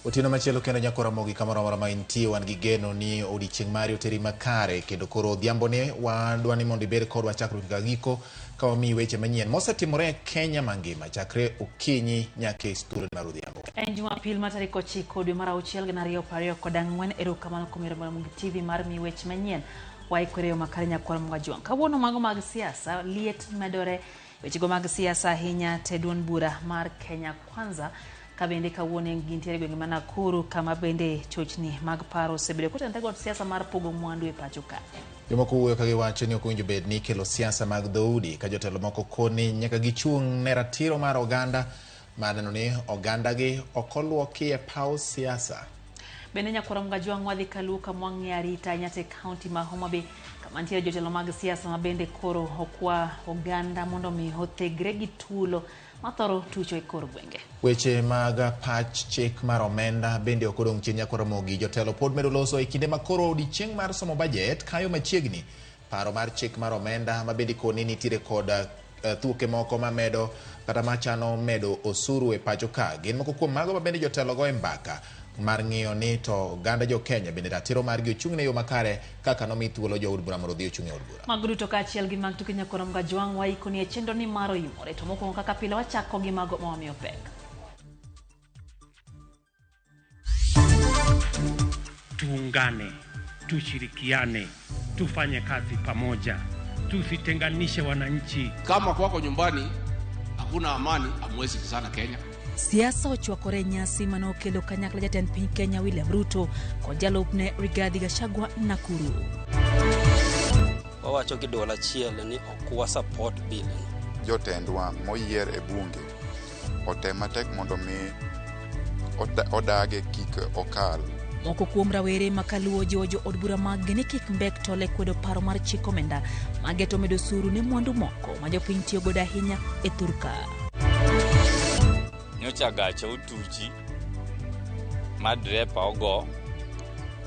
Otieno machielo kendo nyako Ramogi kamoro amora ma intie wan gi geno ni odiechieng' mari oteri makare kendo koro odhiamboni wadwa ni mondo ibed kodwa chakruok nyaka giko ka wamiyi weche manyien mosetimore e Kenya mangima chakre okinyi nyaka e studio mar odhiambo. En Jumapil ma tarik 9 dwe mar auchiel gana ariyo prariyo kod ang'wen. Erokamano kuom yiero Ramogi TV mar miyi weche manyien. Waikore yo makare nyakwar Mwajwang'. Kawuono mago mag siasa liet medore wechego mag siasa ahinya te duond bura mar Kenya Kwanza ka bende kawuono gintiere e gwenge ma Nakuru kama bende chochni mag paro osebedo kotenore kod siasa mar pogo mwandu e pacho ka. Jomoko wuoyo ka giwacho ni ok owinjo bed ni ikelo siasa mag dhoudi ka jotelo moko koni nyaka gichung' ne ratiro mar oganda mar neno ni ogandagi ok oluoki e paw siasa. Bende nyakwara Mgajwang' wadhi kaluo kama wang'iyo arita ahinya te kaunti ma Homa Bay kama nitiere jotelo mag siasa ma bende koro okwa oganda mondo mi othegre gi tulo mathoro tucho e kor gwenge. Weche mag pach chik mar omenda bende ok odong' chien nyakwar Ramogi. Jotelo pod medo loso e kinde ma koro odiechieng' mar somo bajet kayo machiegni. Paro mar chik mar omenda ma bende koni nitiere kod thuoke moko mamedo kata machano medo osuru e pacho ka gin moko kuom mago ma bende jotelo go e mbaka mar ng'iyo ni to oganda jo Kenya bende ratiro margi ochung' ne yo makare kaka nomi thuolo jood bura mondo odhi ochung' e od bura. Mago duto kaachiel gi mag tuke nyakwar Mgajwang' waikoni e chenro ni mar oimore to mokwongo kaka pile wachako gi mago ma wamiyo pek. Tuungane, tushirikiane, tufanye kazi pamoja, tusitenganishe wananchi. Kama kwako nyumbani hakuna amani, hamwezi kizana Kenya. Siasa ochwakore e nyasi mane okelo kanyakla jatend piny Kenya William Ruto kod jalupne Rigathi Gachagua Nakuru. Wawacho gi duol achiel ni ok wa support bill ni. Jotendwa moyier e bunge otem matek mondo mi odage kik okal. Moko kuom rawere ma kaluo jiwo jo od bura maggi ni kik mbek tol e kwedo paro mar chik omenda mageto medo osuru ne mwandu moko ma jopiny tiyo godo ahinya e thurka. Nyocha gacha otuchi ma drepa ogo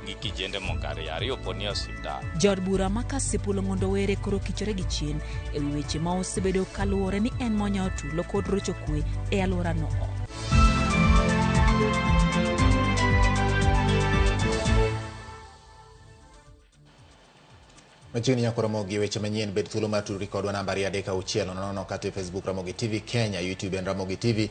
gi kijende moko ariyo, ariyo pod nie osiptal. Jaod bura ma Kasipul Ong'ondo Were koro kichore gi chien e wi weche ma osebedo kaluwore ni en monyawo tulo kod rocho kwe e alworano. Machiegni nyako Ramogi weche manyien bed thuolo mar tudri kodwa namba 236 00 kata e Facebook Ramogi TV Kenya, YouTube en Ramogi TV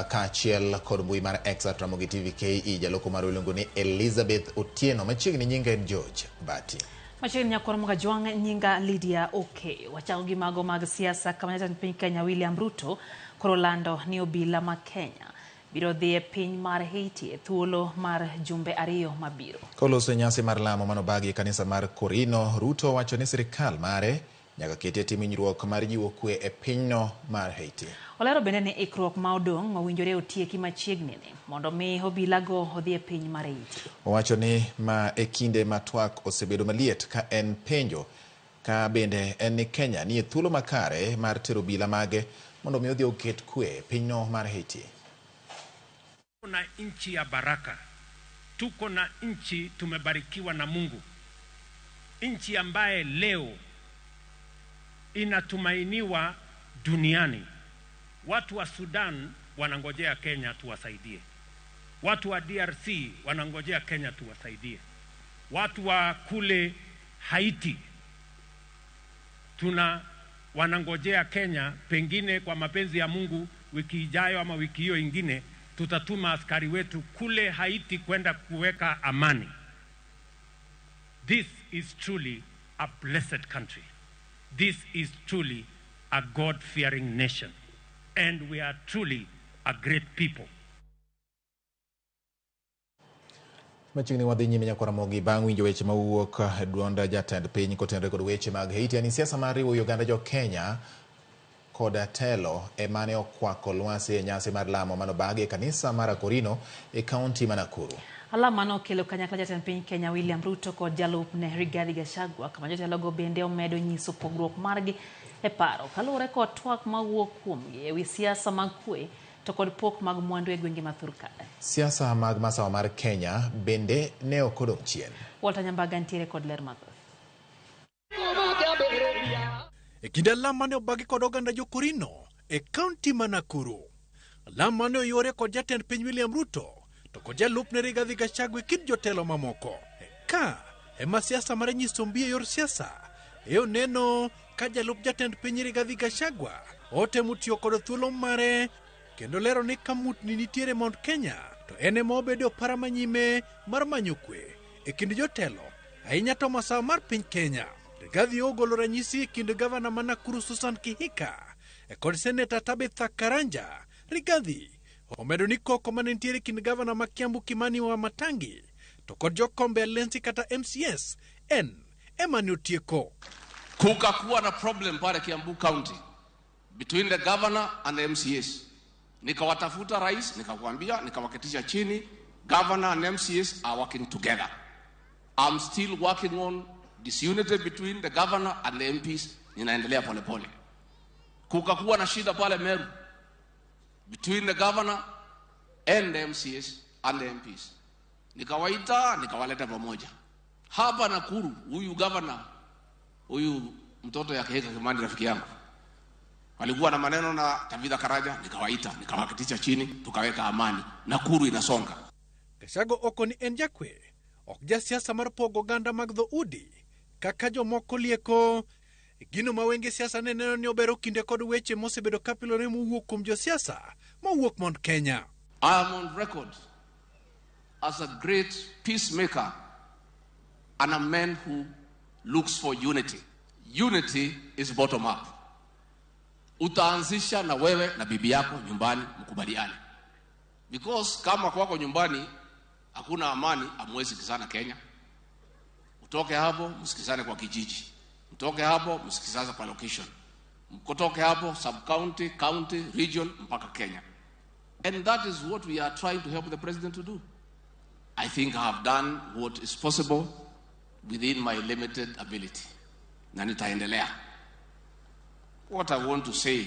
kaachiel kod mbui mar X at Ramogi TV KE. Jaloko marwa iluongo ni Elizabeth Otieno. Machiegni nyinga en George Bati. Machiegni nyakwar Mgajwang' nyinga Lydia Okeyo. Wachako gi mago mag siasa kama jatend piny Kenya William Ruto koro lando ni obila ma Kenya biro dhi e piny mar Haiti e thuolo mar jumbe ariyo mabiro. Koloso e nyasi mar lamo manobagi e kanisa mar Korino, Ruto wacho ni sirikal mare nyaka ketie tim winjruok mar jiwo kwe e pinyno mar Haiti. Olero bende ni ikruok ma odong' owinjore otieki machiegni ni mondo mi obilago odhi e piny mar Haiti. Owacho ni ma e kinde ma twak osebedo maliet ka en penjo ka bende en ni Kenya nie thuolo makare mar tero obila mage mondo mi odhi oket kwe e pinyno mar Haiti. Tuko na nchi ya baraka, tuko na nchi tumebarikiwa na Mungu, nchi ambaye leo inatumainiwa duniani. Watu wa Sudan wanangojea Kenya tuwasaidie, watu wa DRC wanangojea Kenya tuwasaidie, watu wa kule Haiti wanangojea Kenya. Pengine kwa mapenzi ya Mungu wiki ijayo ama wiki hiyo ingine tutatuma askari wetu kule Haiti kwenda kuweka amani. This is truly a blessed country. This is truly a God-fearing nation. And we are truly a great people. Machiegni wadhi nyime nyakwa Ramogi bang' winjo weche mawuok e duond jatend piny kotenore kod weche mag Haiti. Ani siasa mar riwo oganda jo Kenya kod telo emane okwako lwasi e nyasi mar lamo manobagi e kanisa mar Akorino e kaunti ma Nakuru. Alam mano okelo kanyakla jatend piny Kenya William Ruto kod jalupne Rigathi Gachagua kama jotelogo bende omedo nyiso pogruok margi e paro kaluwore kod twak mawuok kuomgi ewi siasa mag kwe to kod pok mag mwandu e gwenge ma Turkana. Siasa mag masawa mar Kenya bende ne ok odong' chien. Walter Nyambaga nitiere kod ler mathoth. E kinde alam mane obagi kod oganda jo Korino e kaunti ma Nakuru. Alam mane oyuore kod jatend piny William Ruto to kod jalupne Rigathi Gachagua e kind jotelo mamoko. Ka ema siasa mar nyiso mbi e yor siasa e oneno ka jalup jatend piny Rigathi Gachagua otemo tiyo kod thuolo mare kendo lero ni ka mutni nitiere Mount Kenya to en ema obedo opara manyime mar manyo kwe e kind jotelo ahinya to masawa mar piny Kenya. Rigathi ogolo ranyisi e kind gavana ma Nakuru Susan Kihika e kod seneta Tabitha Karanja. Rigathi omedo ni koko mane nitiere e kind gavana ma Kiambu Kimani Wamatangi to kod jokombe Alensi kata MCS en ema ne otieko. Kukakuwa na problem pale Kiambu County between the governor and the MCAs. Nikawatafuta rais, nikakwambia, nikawaketisha chini, governor and MCAs are working together. I'm still working on disunity between the governor and the MPs, ninaendelea polepole. Kukakuwa na shida pale Meru between the governor and the MCAs and the MPs. Nikawaita, nikawaleta pamoja. Hapa Nakuru, huyu governor, huyu mtoto ya Kihika Kimani rafiki yangu, walikuwa na maneno na Tabitha Karaja, nikawaita, nikawaketisha chini, tukaweka amani. Nakuru inasonga. Gachagua oko ni en jakwe ok jasiasa mar pogo oganda mag dhoudi kaka jomoko lieko. Gino ma wenge siasa ne neno ni obero kinde kod weche mosebedo kapilore mowuok kuom josiasa mowuok Mount Kenya. I am on record as a great peacemaker and a man who looks for unity. Unity is bottom up. Utaanzisha na wewe na bibi yako nyumbani mkubaliane. Because kama kwako nyumbani hakuna amani, hamwezi sikizana Kenya. Utoke hapo msikizane kwa kijiji. Mtoke hapo msikizane kwa location. Mkotoke hapo sub county, county, region mpaka Kenya. And that is what we are trying to help the president to do. I think I have done what is possible within my limited ability. Na nitaendelea. What I want to say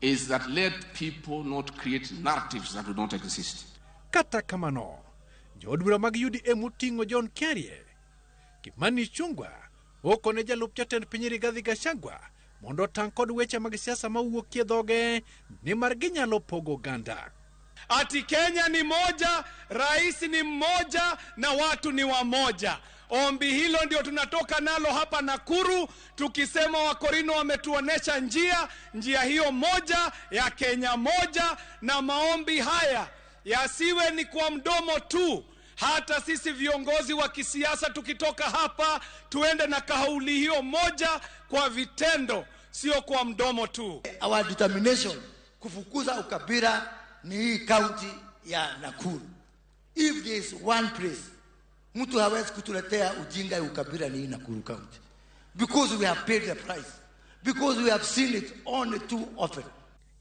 is that let people not create narratives that do not exist. Kata kamano, jood bura mag UDA moting'o John Kiarie, Kimani Ichung'wah okone jalup jatend piny Rigathi Gachagua mondo otang' kod weche mag siasa mawuokie dhoge nimar ginyalo pogo oganda. Ati Kenya ni moja, rais ni mmoja na watu ni wamoja. Ombi hilo ndio tunatoka nalo hapa Nakuru, tukisema Wakorino wametuonesha njia, njia hiyo moja ya Kenya moja, na maombi haya yasiwe ni kwa mdomo tu. Hata sisi viongozi wa kisiasa tukitoka hapa tuende na kauli hiyo moja kwa vitendo, sio kwa mdomo tu. Our determination kufukuza ukabila ni hii county ya Nakuru. If there is one place mtu hawezi kutuletea ujinga ya ukabila ni hii Nakuru County. Because we have paid the price. Because we have seen it only too often.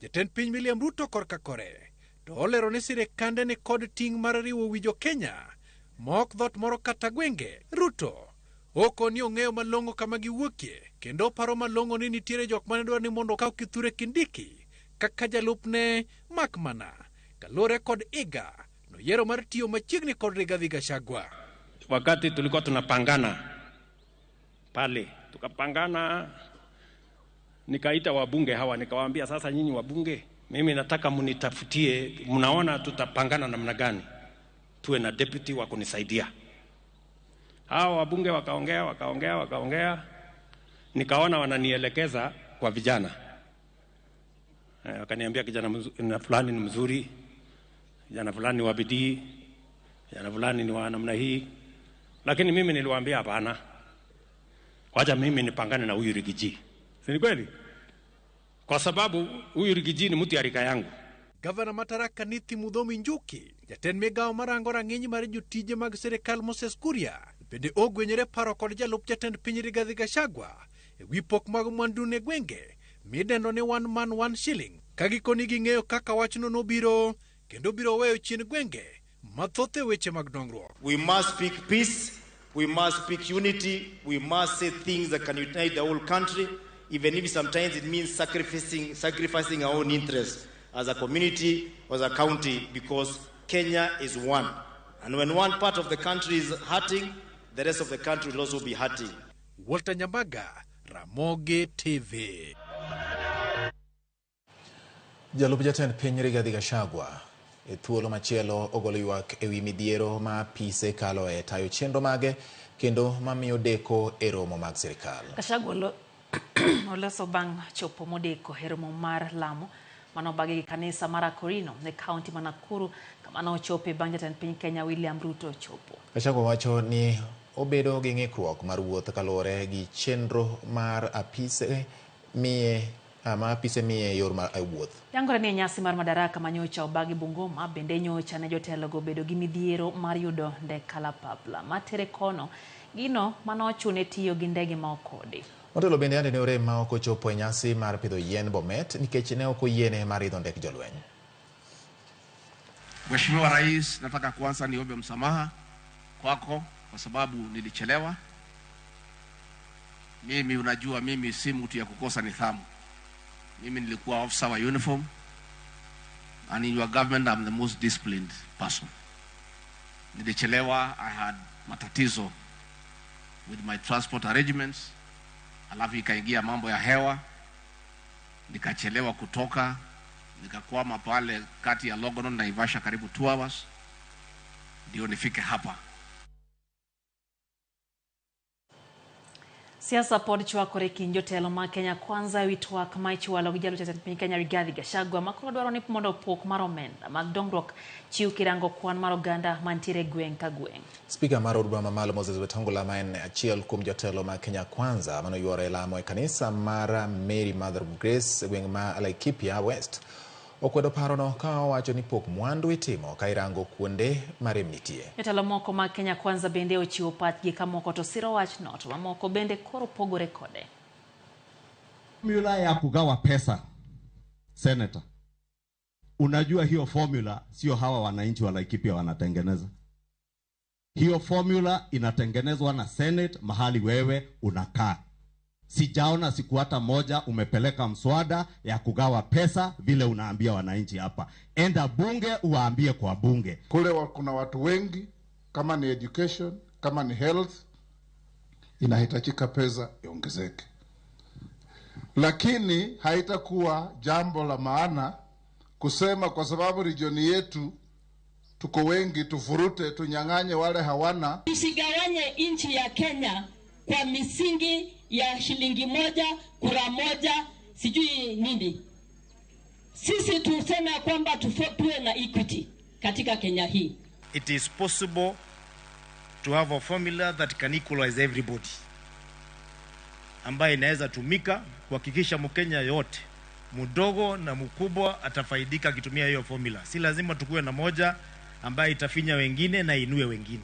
Jatend piny William Ruto korka kore to olero ni sirikande ni kod ting' mar riwo wi jo Kenya ma ok dhot moro kata gwenge. Ruto oko ni ong'eyo malong'o kama giwuokie kendo oparo malong'o ni nitiere jok mane dwaro ni mondo okaw Kithure Kindiki kaka jalupne mak mana kaluwore kod iga noyiero mar tiyo machiegni kod Rigathi Gachagua. Wakati tulikuwa tunapangana pale, tukapangana, nikaita wabunge hawa, nikawaambia sasa, nyinyi wabunge, mimi nataka mnitafutie, mnaona tutapangana namna gani, tuwe na deputy wa kunisaidia. Hawa wabunge wakaongea, wakaongea, wakaongea, nikaona wananielekeza kwa vijana. Wakaniambia kijana fulani ni mzuri, kijana fulani ni wa bidii, kijana fulani ni wa namna hii. Lakini mimi niliwaambia hapana, wacha mimi nipangane na huyu Riggy G. Si ni kweli? Kwa sababu huyu Riggy G ni mtu ya rika yangu. Gavana ma Tharaka Nithi Muthomi Njuki, jatend migawo marango rang'iny mar jotije mag sirikal Moses Kuria, bende ogwenyore paro kod jalup jatend piny Rigathi Gachagua e wi pok mag mwandu ne gwenge midendo ni one man one shilling, ka gikoni ging'eyo kaka wachno nobiro kendo biro weyo chien gwenge mathoth e weche mag dongruok. We must speak peace, we must speak unity, we must say things that can unite the whole country, even if sometimes it means sacrificing our own interests as a community or as a county, because Kenya is one. And when one part of the country is hurting, the rest of the country will also be hurting. Walter Nyambaga, Ramogi TV. Jalup jatend piny Rigathi Gachagua E thuolo machielo ogolo ywak ewi midhiero ma apise kalo e tayo chenro mage kendo mamiyo deko e romo mag sirikal. Gachagua oloso bang' chopo modeko e romo mar lamo manobagi gi kanisa mar Akorino e kaunti ma Nakuru kama nochope bang' jatend piny Kenya William Ruto chopo. Gachagua wacho ni obedo gi ng'ikruok mar wuoth kaluwore gi chenro mar apise miye ma apise miye yor mar wuoth. Yangore ni e nyasi mar Madaraka manyocha obagi Bungoma bende nyocha ne jotelogo bedo gi midhiero mar yudo ndek kalapapla matere kono gino manochune tiyo gi ndege ma okodi. Motelo bende yande ne orem ma ok ochopo e nyasi mar pidho yien Bomet nikech ne ok oyiene mar idho ndek jolweny. Mheshimiwa Rais, nataka kwanza niombe msamaha kwako kwa sababu nilichelewa. Mimi unajua mimi si mtu ya kukosa nidhamu. Mimi nilikuwa officer wa uniform, and in your government I'm the most disciplined person. Nilichelewa, I had matatizo with my transport arrangements, alafu ikaingia mambo ya hewa, nikachelewa kutoka, nikakwama pale kati ya Longonot na Naivasha karibu 2 hours, ndio nifike hapa. Siasa pod chwakore kind jotelo mag Kenya Kwanza ewi twak ma ichwalo gi jalup jatend piny Kenya Rigathi Gachagua ma koro dwaro ni mondo pok mar omenda mag dongruok chiw kirango kwan mar oganda mantiere gweng' ka gweng'. Spika mar od bura mamalo Moses Wetangula ma en achiel kuom jotelo mag Kenya Kwanza manoyuoro e lamo e kanisa mar Mary Mother of Grace e gweng' ma Laikipia West okwedo parono ka owacho ni pok mwandu itimo ka irango kuonde ma rem nitie. Jotelo moko mag Kenya Kwanza bende ochiwo pachgi ka moko to siro wachno to mamoko bende koro pogore kode. Formula ya kugawa pesa, Senator, unajua hiyo formula sio hawa wananchi wa Laikipia wanatengeneza. Hiyo formula inatengenezwa na Senate mahali wewe unakaa. Sijaona siku hata moja umepeleka mswada ya kugawa pesa vile unaambia wananchi hapa. Enda bunge uwaambie kwa bunge. Kule kuna watu wengi, kama ni education, kama ni health, inahitajika pesa iongezeke. Lakini haitakuwa jambo la maana kusema kwa sababu region yetu tuko wengi tufurute, tunyang'anye wale hawana. Tusigawanye nchi ya Kenya kwa misingi ya shilingi moja, kura moja, sijui nini. Sisi tuseme kwamba tuwe na equity katika Kenya hii. It is possible to have a formula that can equalize everybody, ambayo inaweza tumika kuhakikisha Mkenya yote, mdogo na mkubwa, atafaidika akitumia hiyo formula. Si lazima tukue na moja ambayo itafinya wengine na inue wengine.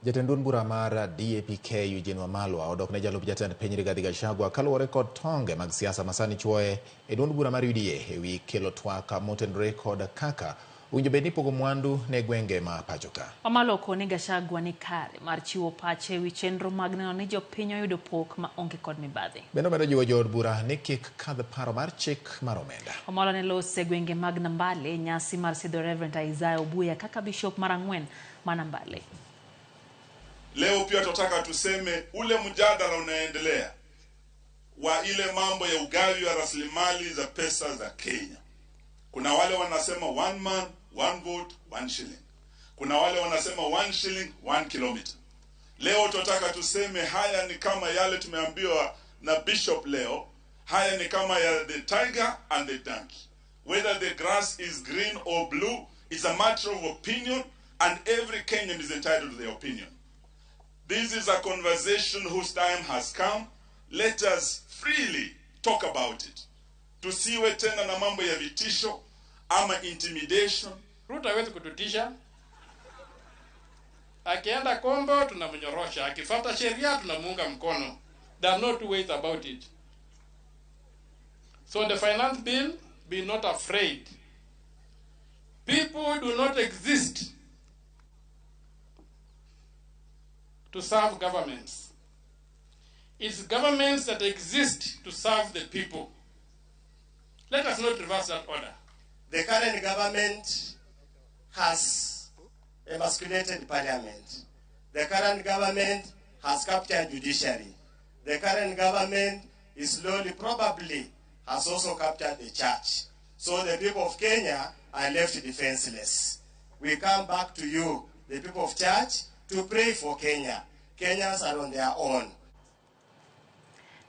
Jatend duond bura mar DAPK Eugene Wamalwa odok ne jalup jatend piny Rigathi Gachagua kaluwore kod tonge mag siasa masani chuoye e duond bura mar UDA ewi kelo twak motenore kod kaka owinjo bed ni pogo mwandu ne gwenge ma pacho ka. Wamalwa okone Gachagua ni kare mar chiwo pache ewi chenro mag neno ni jopiny oyudo pok ma onge kod mibadhi. Bende omedo jiwo jood bura ni kik kadh paro mar chik mar omenda. Wamalwa ne lose e gwenge mag Nambale e nyasi mar sidho Reverend Isaiah Obuya kaka bishop mar ang'wen ma Nambale. Leo pia tunataka tuseme ule mjadala unaendelea wa ile mambo ya ugavi wa rasilimali za pesa za Kenya. Kuna wale wanasema one man, one vote, one shilling. Kuna wale wanasema one shilling, 1 kilometer. Leo tunataka tuseme haya ni kama yale tumeambiwa na Bishop leo. Haya ni kama ya the tiger and the donkey. Whether the grass is green or blue is a matter of opinion, and every Kenyan is entitled to their opinion. This is a conversation whose time has come. Let us freely talk about it. Tusiwe tena na mambo ya vitisho ama intimidation. Ruto hawezi kututisha. Akienda kombo tunamnyorosha, akifuata sheria tunamuunga mkono. There are no two ways about it. So the finance bill, be not afraid. People do not exist to serve governments. It's governments that exist to serve the people. Let us not reverse that order. The current government has emasculated parliament. The current government has captured judiciary. The current government is slowly, probably, has also captured the church. So the people of Kenya are left defenseless. We come back to you, the people of church, to pray for Kenya. Kenyans are on their own.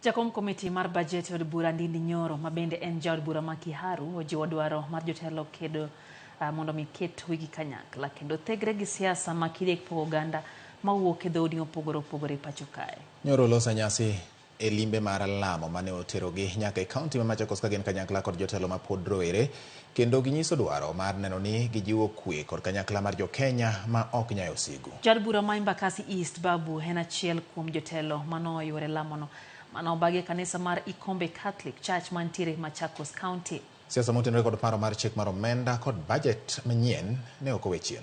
Jakom komiti mar bajet e od bura Ndindi Nyoro ma bende en jaod bura ma Kiharu ojiwo dwaro mar jotelo kedo mondo mi ket wigi kanyakla kendo thegre gi siasa ma kidek pogo oganda mawuok e dhoudi mopogore opogore pacho kae. Nyoro loso nyasi e limbe mar lamo mane oterogi nyaka e kaunti ma Machakos ka gin kanyakla kod jotelo ma pod rowere kendo ginyiso dwaro mar neno ni gijiwo kwe kod kanyakla mar jo-Kenya ma ok nyayo sigu. Jaod bura ma Embakasi East Babu en achiel kuom jotelo manoyuore lamono mane obagi e kanisa mar Ikombe Catholic Church mantiere Machakos County. Siasa motenore kod paro mar chik mar omenda kod bajet manyien ne ok owe chien.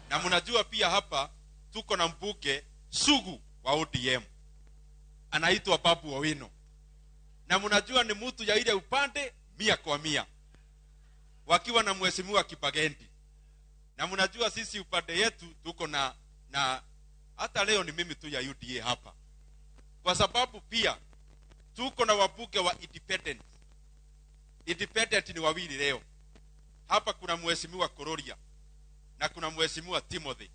Na mnajua pia hapa tuko na mbunge sugu wa ODM anaitwa Babu Owino, na mnajua ni mtu ya ile upande 100 kwa 100, wakiwa na mheshimiwa Kibagendi, na mnajua sisi upande yetu tuko na hata leo ni mimi tu ya UDA hapa, kwa sababu pia tuko na wabunge wa independent. Independent ni wawili leo hapa, kuna mheshimiwa Kororia na kuna mheshimiwa Timothy,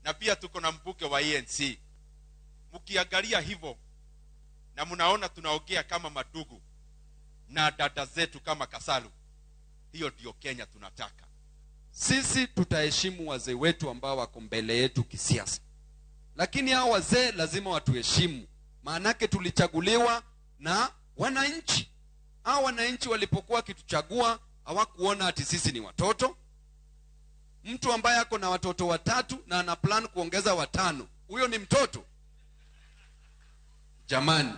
na pia tuko na mbunge wa ANC. Mkiangalia hivyo na mnaona tunaongea kama madugu na dada zetu kama Kasalu, hiyo ndio Kenya tunataka. Sisi tutaheshimu wazee wetu ambao wako mbele yetu kisiasa, lakini hao wazee lazima watuheshimu, maanake tulichaguliwa na wananchi. Hao wananchi walipokuwa wakituchagua hawakuona ati sisi ni watoto. Mtu ambaye ako na watoto watatu na ana plan kuongeza watano, huyo ni mtoto jamani?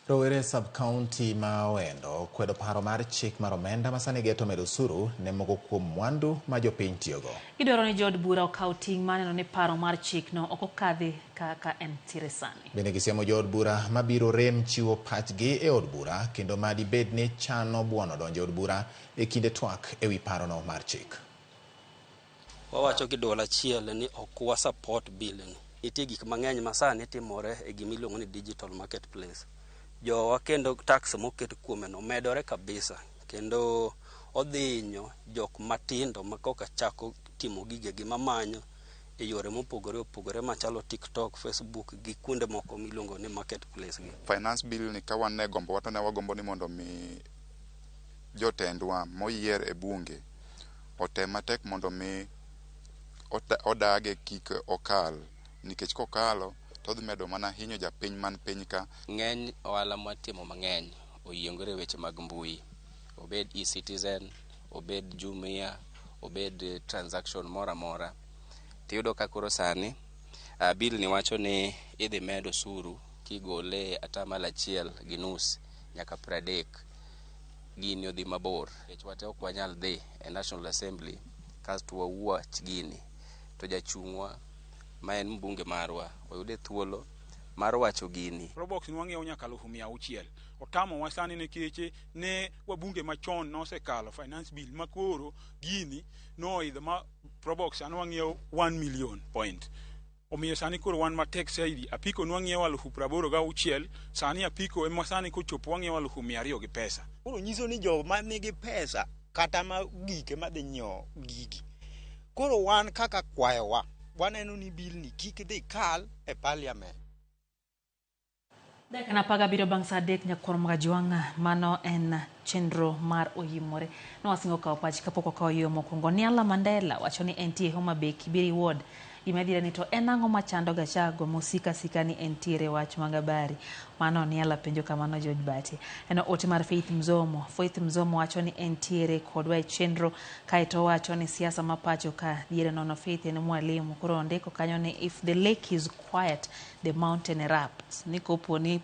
Rowere sub-county ma Owendo kwedo paro mar chik mar omenda ma sani geto medo osuru ne moko kuom mwandu ma jopiny tiyogo. Gidwaro ni jood bura okaw ting' mar neno ni paro mar chikno ok okadhi kaka entiere sani. Bende gisiemo jood bura mabiro rem chiwo pachgi e od bura kendo ma dibed ni chano buono donjo e od bura e kinde twak ewi parono mar chik. Wawacho gi duol achiel ni ok wa support bill ni. Nitie gik mang'eny ma sani timore e gima iluongo ni digital marketplace. Jowa kendo tax moket kuome no medore kabisa kendo odhi hinyo jok matindo ma koka chako timo gigegi mamanyo e yore mopogore opogore machalo TikTok, Facebook gi kuonde moko miluongo ni marketplace gi. Finance bill ni ka wan e gombo wa to ne wagombo ni mondo mi jotendwa moyier e bunge otem matek mondo mi odage kik okal, nikech kokalo to odhi medo mana hinyo japiny man piny ka. Ng'eny ohala mwatimo mang'eny oyiengore e weche mag mbui, obed e-citizen, obed Jumia, obed transaction moro amora. Tiyudo ka koro sani bill ni wacho ni idhi med osuru kigole 1.5% nyaka 30. Gini odhi mabor nikech wate ok wanyal dhi e National Assembly kasto wawach gini to jachung'wa ma en mbunge marwa oyude thuolo mar wacho gini. Probox ne wang'iewo nyaka 600,000. Otamowa sani nikech ne wabunge machon nosekalo finance bill ma koro gini noidho ma Probox sani wang'iewo 1 million point. Omiyo sani koro wan matek saidi. Apiko nwang'iewo 86,000, sani apiko ema sani kochopo wang'iewo 200,000 gi pesa. Koro nyiso ni joma nigi pesa kata ma gike madhi nyiewo gigi. Koro wan kaka kwayowa, waneno ni bill ni kik dhi kal e parliament. Dakika 17 bang' sa 3 nyakwar Magajwang', mano en chenro mar oyimore. Nowasingo kawo pach kapok wakawo yo mokwongo. Niala Mandela wacho ni entie Homa Bay Kibiri Ward. Gima dhire ni to en ang'o machando Gachagua mosika sika ni entiere wach mag habari. Mano Niala penjo kamano George Bati. En ote mar Faith Mzomo. Faith Mzomo wacho ni entiere kodwa e chenro kaeto owacho ni siasa ma pacho ka diere nono Faith en mwalimu. Koro ondiko kanyo ni if the lake is quiet, the mountain erupts. Ni kopo ni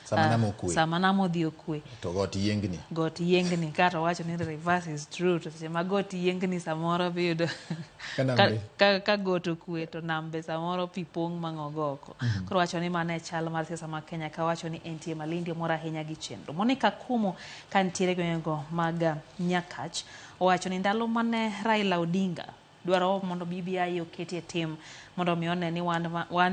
Sama nam okwe. Sama nam odhi okwe. To got yiengni. Got yiengni kata owacho ni the reverse is true to seche ma got yiengni samoro biyudo Ka nam ka, be. ka got okwe to nam be samoro pi pong' mang'ogo oko. Koro wacho ni mano e chal mar siasa ma Kenya ka wacho ni entie Malindi omor ahinya gi chenro. Monica Kumo ka nitiere gwengego mag Nyakach owacho ni ndalo mane Raila Odinga dwaro mondo BBI oketi e tim mondo mi one ni one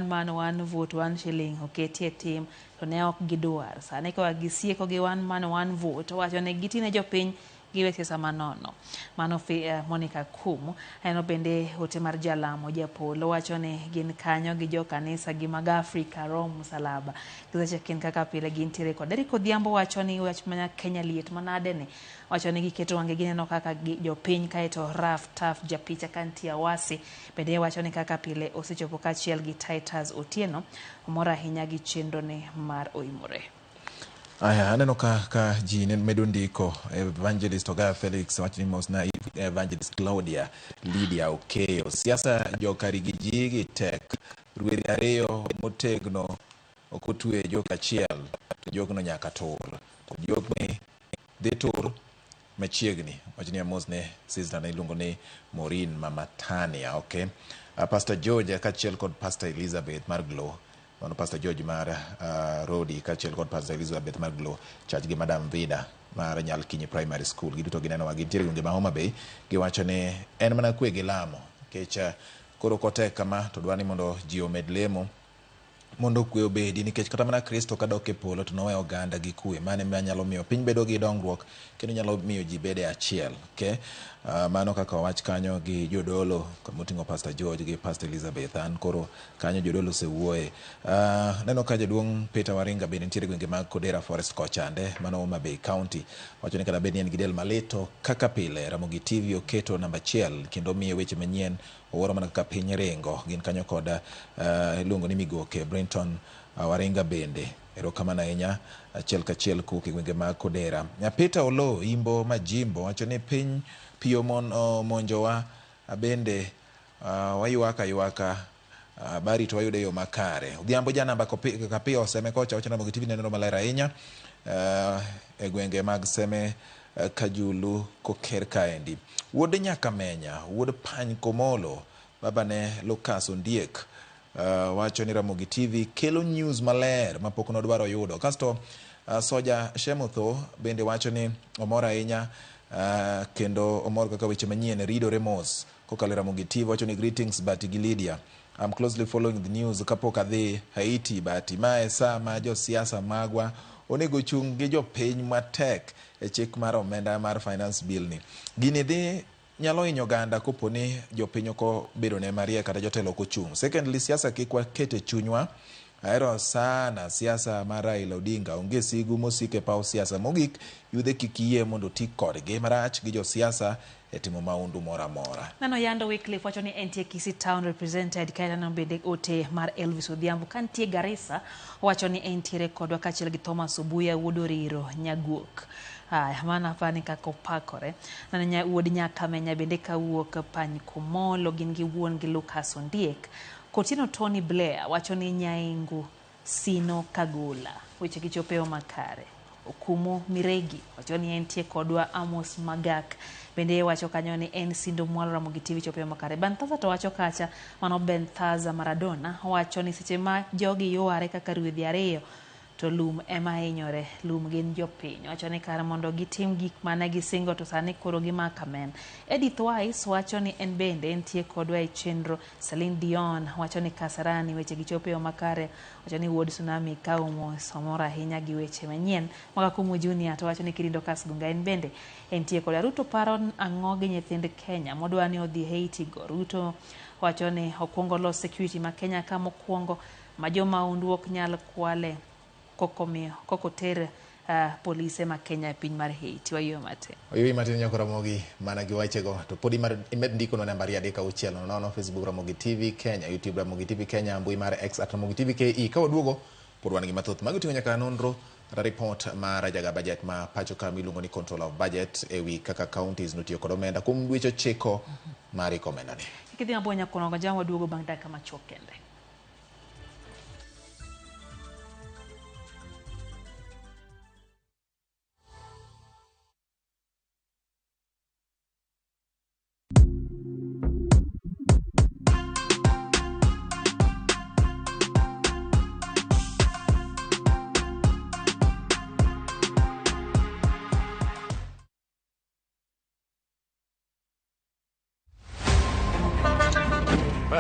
man one vote one shilling oketi e tim to ne ok gidwar. Sani koa gisieko gi one man one vote owacho ni gitine jopiny Giwe siasa manono. Mano Monica Kumu. Aneno bende ote mar Jalamo Japolo wacho ni gin kanyo gi jo kanisa gi mag Afrika Rome Msalaba. Giseche kin kaka pile gintiere kod Eric Odhiambo wacho ni wach mana Kenya liet manade ni. Wacho ni giketo wang'e gineno kaka jopiny kaeto Raf Taf japicha kantie Awasi bende wacho ni kaka pile osechopo kaachiel gi Titus Otieno omor ahinya gi chenro ne mar Oimore. Aya, aneno ka ji medo ndiko. Evangelist Ogaya Felix wacho ni mosna Evangelist Claudia Lydia Okeyo. Siasa jokarigi gi tek. Rwedhi ariyo motegno ok otwe jok achiel to jokno nyaka tur. To jokni dhi tur machiegni. Wacho ni mosne sister ne iluongo ni Maureen Mama Tania. Okay. Pastor George kaachiel kod Pastor Elizabeth mar Glow. Mano Pastor George mar Rodi kaachiel kod Pastor Elizabeth mar Glow Church gi Madam Vida mar Nyalkinyi Primary School. Giduto gineno wa gintiere gwenge ma Homa Bay. Giwacho ni en mana kwe gi lamo nikech koro kotek kama to dwa ni mondo ji omed lemo mondo kwe obedi nikech kata mana Kristo kadok e polo to noweyo oganda gi kwe. Mano ema nyalo miyo piny bedo gi dongruok kendo nyalo miyo ji bedo e achiel. Okay? Mano kaka wawach kanyo gi jodolo moting'o Pastor George gi Pastor Elizabeth. An koro kanyo jodolo osewuoye. Neno ka jaduong' Peter Waringa bende nitiere gwenge mag Kodera Forest kochande, mano Homa Bay County. Wacho ni kata bed ni en gi del malit to kaka pile Ramogi TV oketo namba 1 kendo miye weche manyien. Owuoro mana kaka piny ringo. Gin kanyo kod iluongo ni Migoke Brinton Waringa bende. Erokamano ahinya achiel kachiel kowuok e gwenge mag Kodera. Peter Olo Imbo Majimbo wacho ni piny piyo monjowa bende waywak aywaka habari to wayudo e yo makare. Odhiambo janamba Kapiyo Oseme kocha wacho ni Ramogi TV nenore maler ahinya e gwenge mag Seme Kajulu Koker kaendi. Wuod Nyakamenya, wuod Pany Komolo, babane Lucas Ondiek wacho ni Ramogi TV kelo news maler mapok nodwaro yudo. Kasto Soja Shemotho bende wacho ni omor ahinya kendo omor kaka weche manyien ridore mos kokalo e Ramogi TV. Wacho ni greetings Bati gi Lydia. I'm closely following the news kapok adhi Haiti Bati. Mae sa ma josiasa magwa onego chung' gi jopiny matek e chik mar omenda mar finance bill ni. Gini dhi nyalo hinyo oganda kopo ni jopiny ok obedo ne mariek kata jotelo ok ochung'. Secondly, siasa kik waket e chunywa. Ahero sana siasa mar Raila Odinga. Onge sigu mosiko e paw siasa. Mogik, yudhe kik yie mondo oti kodgi marach gi josiasa e timo maundu moro amora. Nano Yando Wycliffe wacho ni entie Kisii Town represented kae neno bende ote mar Elvis Odhiambo kantie Garissa wacho ni entiere kodwa kaachiel gi Thomas Obuya wuod Oriro Nyaguok. Aya, mano apani kaka opakore. Nano wuod Nyakamenya bende kawuok Pany Komolo gin gi wuon gi Lucas Ondiek. Kotieno Tony Blair wacho ni Nyaengu Sino Kagula. Weche gichopo e yo makare. Okumu Miregi wacho ni entie kodwa Amos Magak bende wacho kanyo ni en Sindo Mwalo Ramogi TV chopo e makare. Benthaza to wacho kacha mano Benthaza Maradona wacho ni seche ma jogi yware kaka rwedhi ariyo to lum ema hinyore, lum gin jopiny. Wacho ni kar mondo gitim gik mane gisingo to sani koro gimako amen. Edith Wise wacho ni en bende entie kodwa e chenro. Celine Dion wacho ni Kasarani weche gichopo e yo makare. Wacho ni wuod Tsunami kawo mos omor ahinya gi weche manyien. Mwakakumu Junior to wacho ni Kirindo Kasgunga en bende entie kodwa. Ruto paro ang'o gi nyithind Kenya modwa ni odhi Haiti go. Ruto wacho ni okwongo los security ma Kenya ka mokwongo ma jomahundu ok nyal kwale kokoter polise ma Kenya e piny mar Haiti. Wayueyo matin. Oyueyo matin nyako Ramogi mana gi wechego to pod imed ndikono namba 3 6 0 Facebook Ramogi TV Kenya, YouTube Ramogi TV Kenya, mbui mar X @Ramogi TV KE. Ka waduogo pod wan gi mathoth magi oting'o nyaka nonro kata report mar jaga budget ma pacho ka miluongo ni control of budget ewi kaka counties notiyo kod omenda kuom dweche 9 mar iko omenda ni. Kik idhi mabor nyakonogo jam waduogo bang' dakika machuok kende.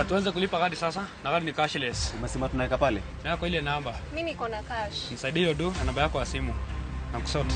Tuanze kulipa kadi sasa na kadi ni cashless. Umesema tunaweka pale? Na kwa ile namba. Mimi niko na cash. Nisaidie hiyo do na namba yako ya simu. Na kusort.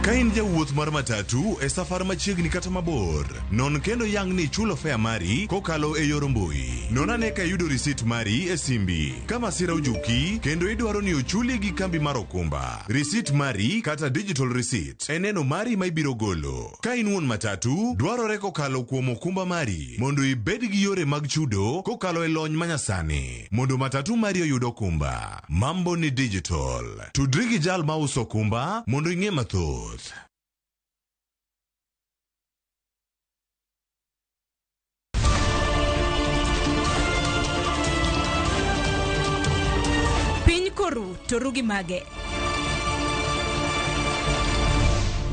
Ka in jawuoth mar matatu e safar machiegni kata mabor, non kendo yang ni ichulo fare mari kokalo e yor mbui. Non ane ka iyudo risit mari e simbi. Ka masira ojuki kendo idwaro ni ochuli gi kambi mar okumba, risit mari kata digital receipt e neno mari ma ibiro golo. Ka in wuon matatu, dwarore kokalo kuom okumba mari mondo ibed gi yore mag chudo kokalo e lony manyasani mondo matatu mari oyud okumba. Mambo ni digital. Tudri gi jal ma uso okumba mondo ing'e mathoth. Piny koru to ru gi mage.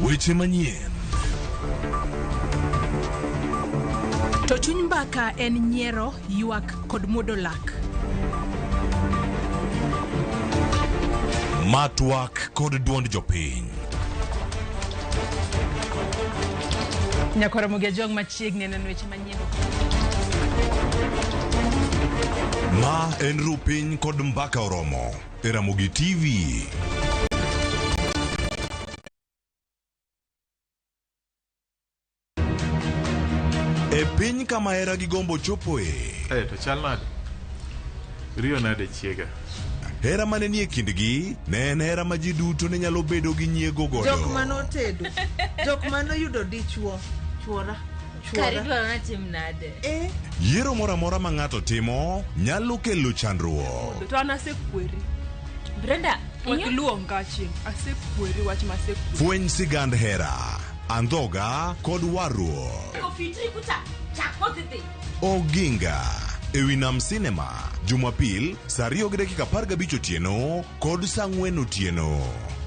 Weche manyien. To chuny mbaka en nyiero, ywak kod muodo lak. Ma twak kod duond jopiny. Nyakwar Ramogi Ajwang' machiegni neno weche manyien. Ma en ru piny kod mbaka oromo e Ramogi TV. E piny kama hera gi gombo chopoe. Eh, to chal nade? Riyo nade chiega? Hera mane nie kindgi ne en hera ma ji duto ne nyalo bedo gi nyiego godo. Jok mane otedo, jok mane oyudo dichuo, chuora, Kare chuora. idwaro natim nade? Eh. Yiero moro amora ma ng'ato timo nyalo kelo chandruok. To an asekweri. Brenda, Wek luonga chieng'. Asekweri wach ma asekweri. Fweny sigand hera, andhoga kod warruok. Ofitri kucha, chak kodhi. Oginga ewi Nam Cinema Jumapil saa 2:15 otieno kod saa 4 otieno.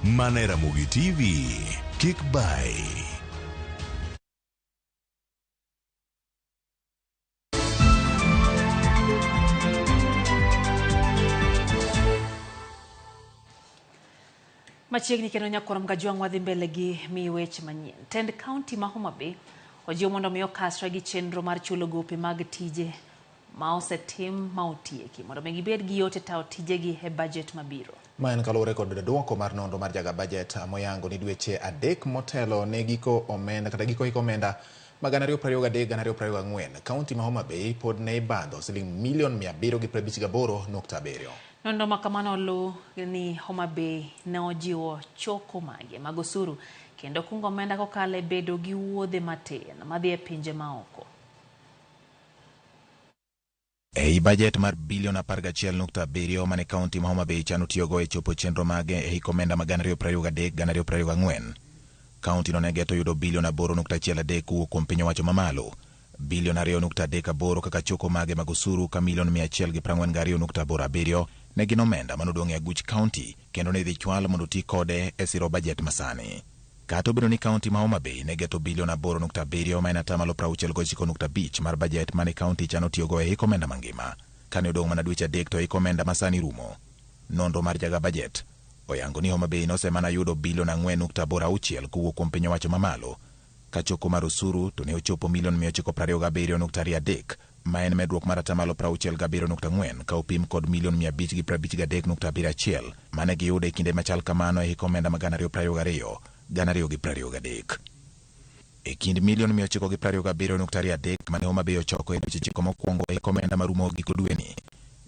Mana e Ramogi TV. Kik bai. Machiegni kendo nyakwar Mgajwang' wadhi mbele gi mi weche manyien. Tend kaunti ma Homa Bay ojiw mondo mi okasre gi chenro mar chulo gope mag tije ma osetim ma otieki mondo mi gibed gi yot e tayo tijegi e bajet mabiro. Ma en kaluwore kod duoko mar nonro mar jaga bajet moyango ni dweche 3 motelo ne giko omenda kata giko hik omenda ma 2023 2024 kaunti ma Homa Bay pod ne ibadho siling milion 758.7. Nonro ma kamano oluw ni Homa Bay ne ojiwo choko mage mag osuru kendo kungo omenda kokalo e bedo gi wuodhe matin madhi e pinje maoko. Ei bajet mar bilion 11.7 mane kaunti ma Homa Bay chano tiyogo e chopo chenro mage e hik omenda ma 2023 2024. Kaunti no ne geto yudo bilion 8.13 kowuok kuom piny owacho mamalo, bilion 2.38 kaka choko mage mag osuru ka milion 142.87 ne gin omenda manodong' e aguch kaunti kendo ne idhi chwal mondo oti kode e siro bajet masani. Kata obedo ni kaunti ma Homa Bay ne geto bilion 8.7 ma en atamalo 69.5 mar bajet mane kaunti chano tiyogo e hik omenda mangima, kane odong' mana dweche 3 to hik omenda masani rumo. Nonro mar jaga bajet oyango ni Homa Bay nosemana yudo bilion 4.86 kowuok kuom piny owacho mamalo, ka choko mar osuru to ne ochopo milion 927.23 ma en medruok mar atamalo 67.4 ka opim kod milion 553.71 mane giyudo e kinde machal kamano e hik omenda ma 2022 2023. E kind milion 927.23 mane Homa Bay ochoko e dweche 9 mokwongo e hik omenda marumo giko dweni,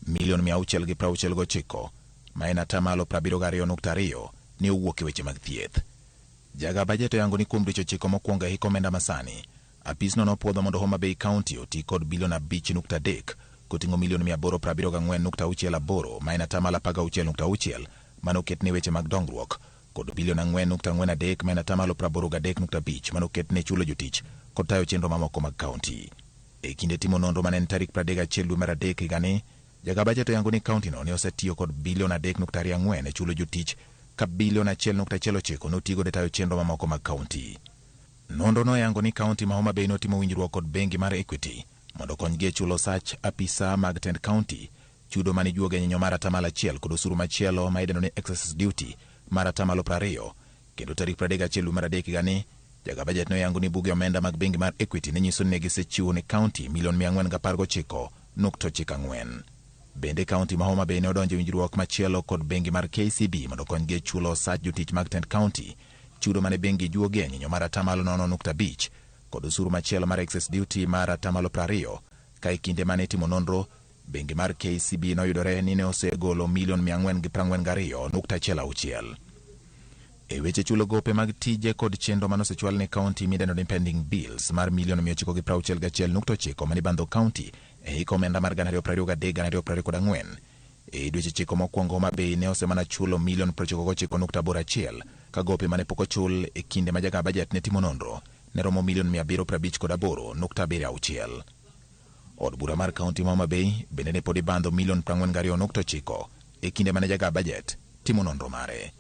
milion 669 ma en atamalo 72.2 ne owuok e weche mag thieth. Jaga bajet oyango ni kuom dweche 9 mokwongo e hik omenda masani, apisno nopuodho mondo Homa Bay County oti kod bilion 5.3 koting'o milion 874.68 ma en atamalo 16.6 manoket ne weche mag dongruok kod bilion 4.43 ma en atamalo 83.5 manoket ne chulo jotich kod tayo chenro mamoko mag kaunti. E kinde timo nonro mane en tarik 31 dwe mar 3 higani, jaga bajet oyango ni kaunti no ne osetiyo kod bilion 3.24 e chulo jotich ka bilion 1.19 notigo e tayo chenro mamoko mag kaunti. Nonro noyango ni kaunti ma Homa Bay notimo winjruok kod bengi mar Equity mondo okonygi e chulo sach apisa mag tend kaunti, chudo mane ijuogo e nyinyo mar atamalo 1 kod osuru machielo ma idendo ni excess duty mar atamalo 20, kendo tarik 31 dwe mar 3 higani, jaga bajet noyango ni buge omenda mag bengi mar Equity ne nyiso ni ne gisechiwo ne kaunti milion 419.94. Bende kaunti ma Homa Bay ne odonjo e winjruok machielo kod bengi mar KCB mondo okonygi e chulo osach jotich mag tend kaunti, Chudo mane bengi juogie nyinyo mar atamalo 0.5 kod osuru machielo mar excess duty mar atamalo 20 ka e kinde mane itimo nonro bengi mar KCB noyudore ni ne osegolo milion 442.16. E weche chulo gope mag tije kod chenro manosechwal ne kaunti midendo ni pending bills mar milion 961.9 mane ibandho kaunti e hik omenda mar 2023-2024. E dweche 9 mokwongo Homa Bay ne osemana chulo milion 99.81 ka gope mane pok ochul e kinde ma jaga bajet ne timo nonro ne romo milion 758.76. Od bura mar kaunti ma Homa Bay bende ne pod ibandho milion 42.9 e kinde mane jaga bajet timo nonro mare.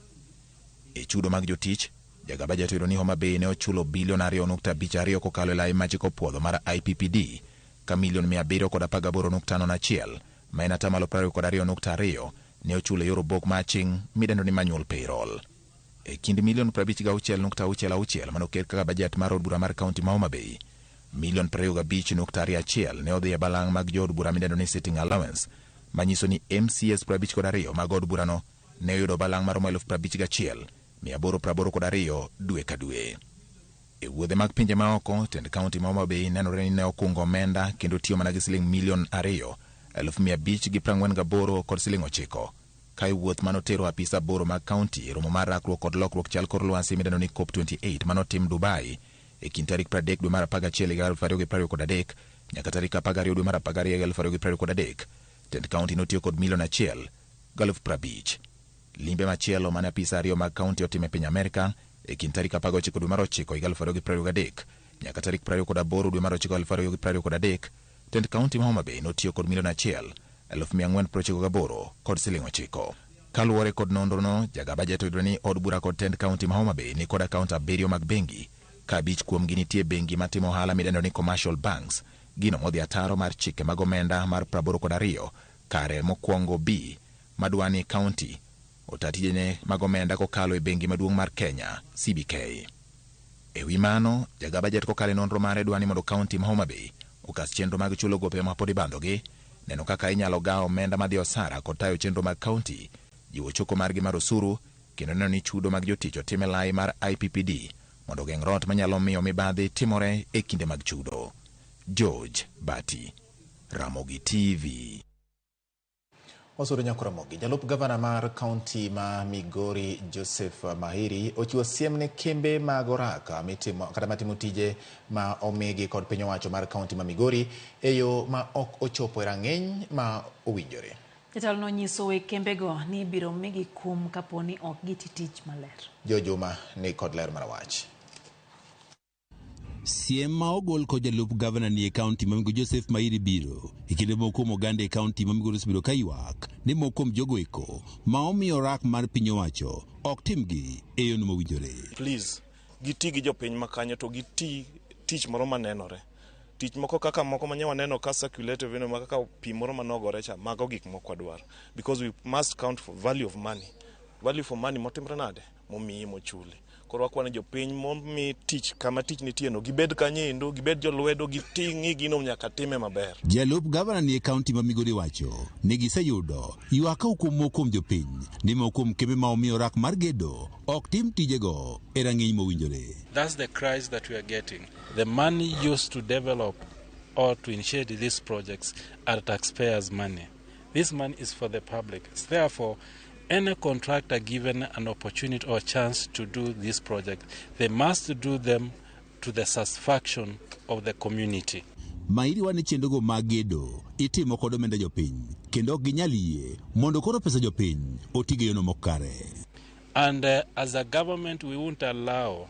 E chudo mag jotich, jaga bajet oyudo ni Homa Bay ne ochulo bilion 2.52 kokalo e lai machiko puodho mar IPPD ka milion 718.01 ma en atamalo 22.2 ne ochulo e yor obok ma aching' midendo ni manual payroll. E kind milion 56.66 manoket kaka bajet mar od bura mar kaunti ma Homa Bay, milion 25.21 ne odhi e balang' mag jood bura midendo ni sitting allowance, manyiso ni MCAs 52 mag od burano ne oyudo balang' maromo 51,882 dwe ka dwe. E wuodhe mag pinje maoko, tend kaunti ma Homa Bay nenore ni ne okungo omenda kendo tiyo mana gi siling milion 2,548 kod siling 9. Ka e wuoth manotero apisa 8 mag kaunti e romo mar rakruok kod lokruok chal kor lwasi midendo ni COP28 manotim Dubai e kind tarik 30 dwe mar 11 higa 2023 nyaka tarik 12 dwe mar 12 higa 2023, tend kaunti notiyo kod milion 1,050,000. Limbe machielo mane apisa 2 mag kaunti otimo e piny Amerka e kind tarik 19 dwe mar 9 higa 2023 nyaka tarik 28 dwe mar 9 2023, tend kaunti ma Homa Bay notiyo kod milion 1,498 kod siling 9. Kaluwore kod nonrono, jaga bajet oyudore ni od bura kod tend kaunti ma Homa Bay ni kod akaont 7 mag bengi, ka 5 kuomgi nitie bengi matimo ohala midendo ni commercial banks, gino modhi ataro mar chike mag omenda mar 82 kare mokwongo B madwani kaunti ota tijene mag omenda kokalo e bengi maduong' mar Kenya CBK. E wi mano, jaga bajet kokalo e nonro mare dwani mondo kaunti ma Homa Bay okas chenro mag chulo gope ma pod ibandhogi, neno kaka inyalo gaw omenda madhi osara kod tayo chenro mag kaunti, jiwo choko margi mar osuru, kendo neno ni chudo mag jotich otim e lai mar IPPD mondo ogeng' rot manyalo miyo mibadhi timore e kinde mag chudo. George Bati, Ramogi TV. Osuru Nyakoramogi, jalup gavana mar kaunti ma Migori Joseph Mahiri ochiwo siem ne kembe mag oraka mitimo kata matimo tije ma omigi kod piny owacho mar kaunti ma Migori e yo ma ok ochopo e rang'iny ma owinjore. Jatelo nonyiso weg kembego ni ibiro migi kum kapo ni ok giti tich maler. Jojuma ni kod ler mar wach. Siem ma ogol kod jalup gavana ni e kaunti ma Migori Joseph Mahiri biro e kinde moko kuom oganda e kaunti ma Migori osebedo ka ywak ni moko kuom jogo eko ma omiyo rak mar piny owacho ok timgi e yono mowinjore. Please, giti gi jopiny makanyo to giti tich moro manenore. Tich moko kaka moko manye waneno ka circulate vino ma kaka pi moro manogore cha, mago gik moko wadwaro. Because we must count for value of money. Value for money motimre nade? Momiyi mochuli. Koro wakwa ni jopiny momi tich kama tich nitie no, gibed kanyo endo, gibed jolwedo, giting'i gino nyaka time maber. Jalup gavana ni e kaunti ma Migori wacho ni giseyudo ywak kuom moko kuom jopiny ni moko kuom kembe ma omiyo rak mar gedo ok tim tijego e rang'iny mowinjore. That's the cries that we are getting. The money used to develop or to initiate these projects are taxpayers' money. This money is for the public. Therefore, any contractor given an opportunity or chance to do this project, they must do them to the satisfaction of the community. Mahiri wane chenrogo mag gedo itimo kod omenda jopiny kendo ok ginyal yie mondo koro pesa jopiny oti gi yono mok kare. And as a government, we won't allow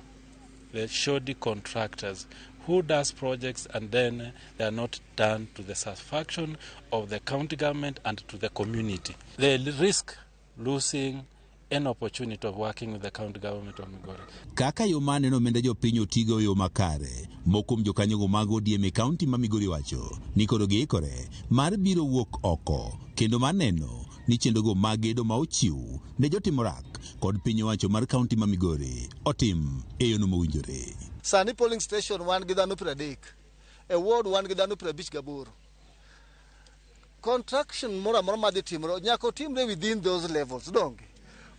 the shoddy contractors who does projects and then they are not done to the satisfaction of the county government and to the community. They risk losing an opportunity of working with the county government of Migori. Kaka yo maneno omenda jopiny otigo e yo makare, moko kuom jokanyogo mag ODM e kaunti ma Migori wacho ni koro giikore mar biro wuok oko kendo mar neno ni chenrogo mag gedo ma ochiw ne jotim orak kod piny owacho mar kaunti ma Migori otim e yono mowinjore. Sani polling station wan gi dhano 30, e ward wan gi dhano 58. Contraction moro amora madhi timore nyaka otimre within those levels, donge?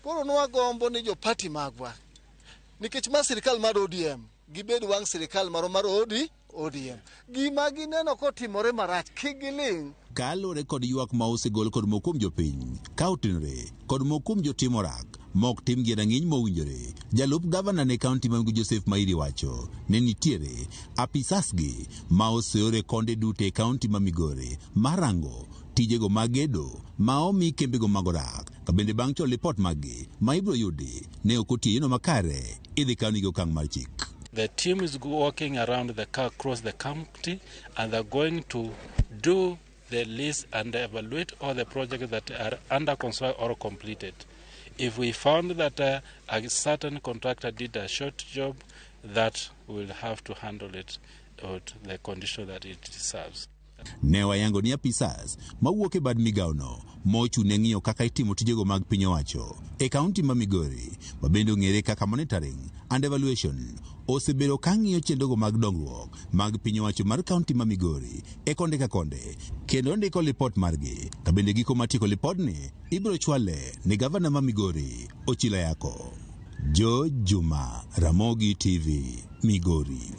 Koro nwagombo ni jo party magwa Nikech ma sirikal mar ODM, gibed wang' sirikal maro mar ODM. Gima gineno kotimore marach, kik giling'. Kaluwore kod ywak ma osegol kod moko kuom jopiny ka otenore kod moko kuom jotim orak ma ok tim gi e rang'iny mowinjore, jalup gavana ne kaunti ma Migosi Joseph Mairi wacho ni nitiere apisas gi ma oseor e konde duto e kaunti ma Migori mar rango tijego mag gedo ma omi kembego mag orak ka bende bang' chwalo lipot maggi ma ibiro yudi ne ok otiyo e yono makare idhi kawnigi okang' mar chik. The team is walking around the car across the county and they're going to do the list and evaluate all the projects that are under construction or completed. If we found that a certain contractor did a short job, that we'll have to handle it at the condition that it deserves. Ne wayango ni apisas mawuok e bad migawono mochung' ne ng'iyo kaka itimo tijego mag piny owacho e kaunti ma Migori ma bende ong'ere kaka Monitoring and Evaluation osebedo ka ng'iyo chenrogo mag dongruok mag piny owacho mar kaunti ma Migori e konde ka konde kendo ndiko lipot margi ka bende giko mar tieko lipodni ibiro chwale ne gavana ma Migori Ochilo Ayako. George Juma, Ramogi TV, Migori.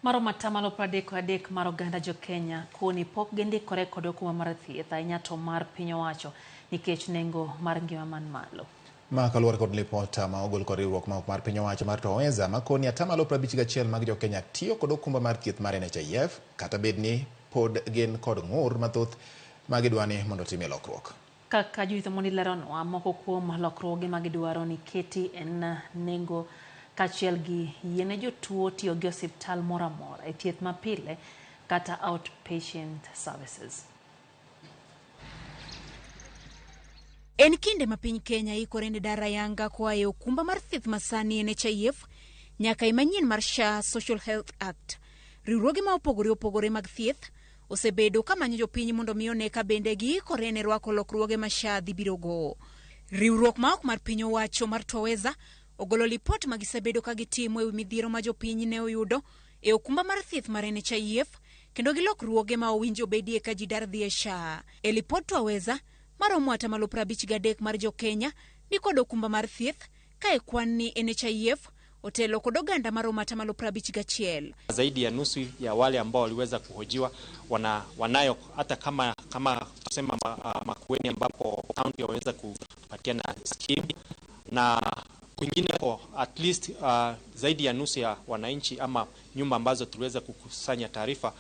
Maromo atamalo 33 mar oganda jo Kenya koni pok gindikore kod okumba mar thieth ahinya to mar piny owacho nikech nengo mar ngima man malo. Ma kaluwore kod lipot ma ogol kod riwruok ma ok mar piny owacho mar Twaweza makoni atamalo 51 mag jo Kenya tiyo kod okumba mar thieth mar NHIF kata bed ni pod gin kod ng'ur mathoth ma gidwa ni mondo otimie lokruok. Kaka Judith Omondi leronwa, moko kuom lokruoge ma gidwaro ni keti en nengo kaachiel gi yiene jotuo tiyo gi osiptal moro amora e thieth mapile kata outpatient services. En kinde ma piny Kenya ikore ne dar ayanga koa e okumba mar thieth masani NHIF nyaka e manyien mar SHA Social Health Act. Riwruoge ma opogore opogore mag thieth osebedo ka manyo jopiny mondo mi one ka bende giikore ne rwako lokruoge ma SHA dhi birogo. Riwruok ma ok mar piny owacho mar Twaweza ogolo lipot ma gisebedo ka gitimo e wi midhiero ma jopiny ne oyudo e okumba mar thieth mar NHIF kendo gi lokruoge ma owinjo bedie ka ji dar dhi e SHA. E lipod Twaweza maromo atamalo 53 mar jo Kenya ni kod okumba mar thieth ka e kwan ni NHIF otelo kod oganda maromo atamalo 51. Zaidi ya nusu ya wale ambao waliweza kuhojiwa wanayo hata kama tusema Makueni ambapo county wameweza kupatiana scheme na kwingineko at least zaidi ya nusu ya wananchi ama nyumba ambazo tuliweza kukusanya taarifa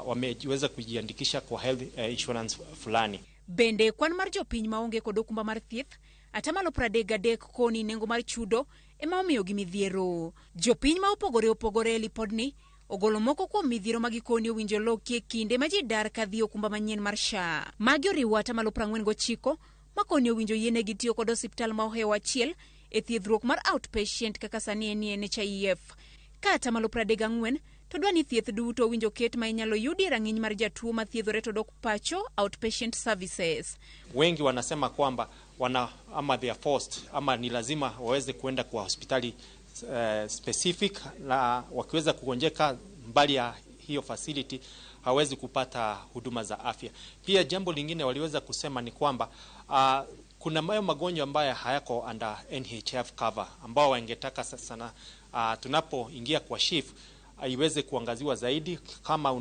wameweza kujiandikisha kwa health insurance fulani. Bende kwan mar jopiny maonge kod okumba mar thieth atamalo 33 koni nengo mar chudo ema omiyo gi midhiero. Jopiny ma opogore opogore e lipodni ogolo moko kuom midhiero ma gikoni owinjo lokie kinde ma ji dar kadhi okumba manyien mar SHA. Magi oriwo atamalo 49 makoni owinjo yienegi tiyo kod osiptal ma ohewo achiel e thiedhruok mar outpatient kaka sani en NHIF. Ka atamalo 34 to dwa ni thieth duto owinjo ket ma inyalo yudi e rang'iny mar jatuo ma thiedhore to dok pacho outpatient services. Wengi wanasema kwamba ama they are forced ama ni lazima waweze kuenda kwa hospitali specific, na wakiweza kugonjeka mbali ya hiyo facility hawezi kupata huduma za afya. Pia jambo lingine waliweza kusema ni kwamba kuna mayo magonjwa ambayo hayako under NHIF cover ambao wangetaka sana tunapoingia kwa SHIF iweze kuangaziwa zaidi. Kama